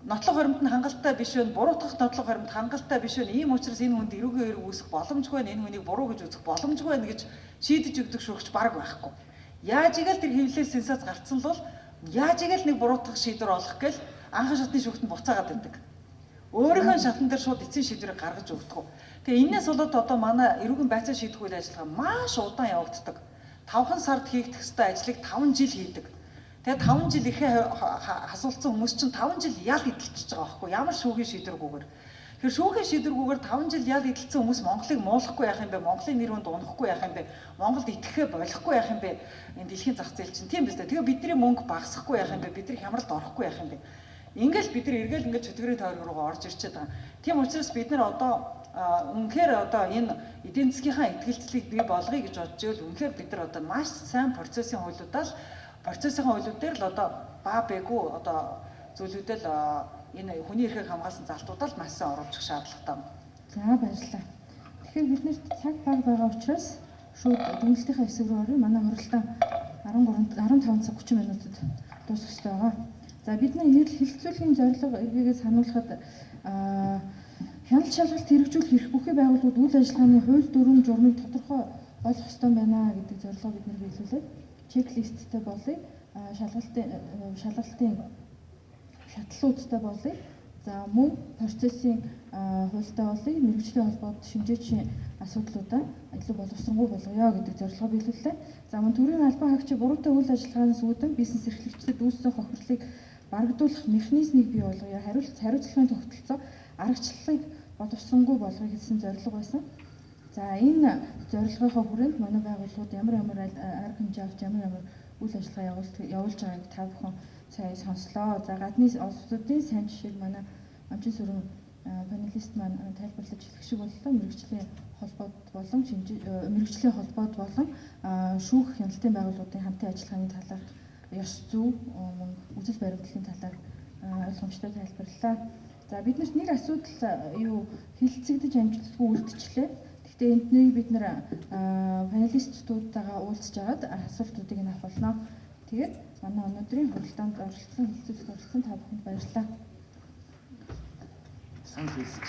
Нотлох хоримт нь хангалттай биш байна, буруутгах нотлох хоримт хангалттай биш байна. Ийм учраас энэ хүнд эрүүгийн хэрэг үүсэх боломжгүй байна, энэ хүнийг буруу гэж үзэх боломжгүй байна гэж шийдэж өгдөг шүүгч баг байхгүй. Яаж игээл тэр хэвлэлээс сенсац гарцсан л бол яаж игээл нэг буруутгах шийдвэр олох гээл анхан шатны шүүхтэнд буцаагаад байдаг. Өөрийнхөө шатан дээр шууд эцсийн шийдвэрийг гаргаж өгдөг. Тэгээ энээс болоод одоо манай эрүүгийн байцаан шийдэх үйл ажиллагаа маш удаан явагддаг. 5 сард хийгдэх ёстой ажлыг 5 жил хийдэг. Тэгээ 5 жил ихээр хасуулсан хүмүүс чинь 5 жил ял эдэлчихэж байгаа байхгүй ямар шүүхийн шийдвэргүйгээр. Тэгэхээр шүүхийн шийдвэргүйгээр 5 жил ял эдэлсэн хүмүүс Монголыг муулахгүй яах юм бэ? Монголын нэр хүнд унахгүй яах юм бэ? Монголд итгэхээ болохгүй яах юм бэ? Энэ дэлхийн зах зээл чинь тийм биз дээ. Тэгээ бидний мөнгө багасахгүй яах юм бэ? Бидний хямралд орохгүй яах юм бэ? Ингээл бид нар эргээл ингээд чөтгөрийн тойрог руугаа орж ирчээд байгаа. Тийм учраас бид нар одоо үнэхээр одоо энэ эдийн засгийнхаа итгэлцлийг бий болгоё гэж бодож ивэл үнэхээр бид нар одоо маш сайн процессын хуулиудаа л процессын хуулиуд дээр л одоо ба бэгүй одоо зүйлүүдэл энэ хүний эрхийг хамгаалсан залтуудаа л маш сайн оруулах шаардлагатай. За баярлалаа. Тэгэхээр биднэрт цаг баг байгаа учраас шууд дүгнэлтийнхээ хэсэг рүү оръё. Манай хуралдаан 13 15 цаг 30 минутад дуусах ёстой байгаа. За бидний хэлэлцүүлгийн зорилго эргээгээ сануулхад хяналт шалгалт хэрэгжүүлэх эрх бүхий байгууллагууд үйл ажиллагааны хууль дүрэм журмыг тодорхой болох ёстой байна гэдэг зорилгоо бид нэр биелүүлээд чеклисттэй болъё, шалгалтын шатлалуудтай болъё. За мөн процессын хуультай болъё, мэргэжлийн холбоод шинжээчийн асуудлуудаа илүү боловсронгуй болгоё гэдэг зорилгоо биелүүллээ. За мөн төрийн албан хаагчийн буруутай үйл ажиллагаанаас үүдэн бизнес эрхлэгчдэд үүссэн хохирлыг барагдуулах механизмыг бий болгоё, хариуцлагын тогтолцоо аргачлалыг боловсронгуй болгоё гэсэн зорилго байсан. За энэ зорилгынхоо хүрээнд манай байгууллагууд ямар ямар арга хэмжээ авч ямар ямар үйл ажиллагаа явуулж байгааг та бүхэн сая сонслоо. За гадны улсуудын сайн жишээг манай Амчин сүрэн панелист маань тайлбарлаж хэлэх шиг боллоо. Мэргэжлийн холбоод болон мэргэжлийн холбоод болон шүүх хяналтын байгууллагуудын хамтын ажиллагааны талаар ёс зүй мөн үзэл баримтлалын талаар ойлгомжтой тайлбарлалаа. За биднэрт нэг асуудал юу хилцэгдэж амжилтгүй үлдчихлээ. Гэхдээ энднийг бид нэр панелистуудтайгаа уулзж агаад асуултуудыг нь авах болно. Тэгээд манай өнөөдрийн хуралдаанд оролцсон, хэлцүүлэлт оролцсон та бүхэнд баярлалаа. Санал хэлсэн.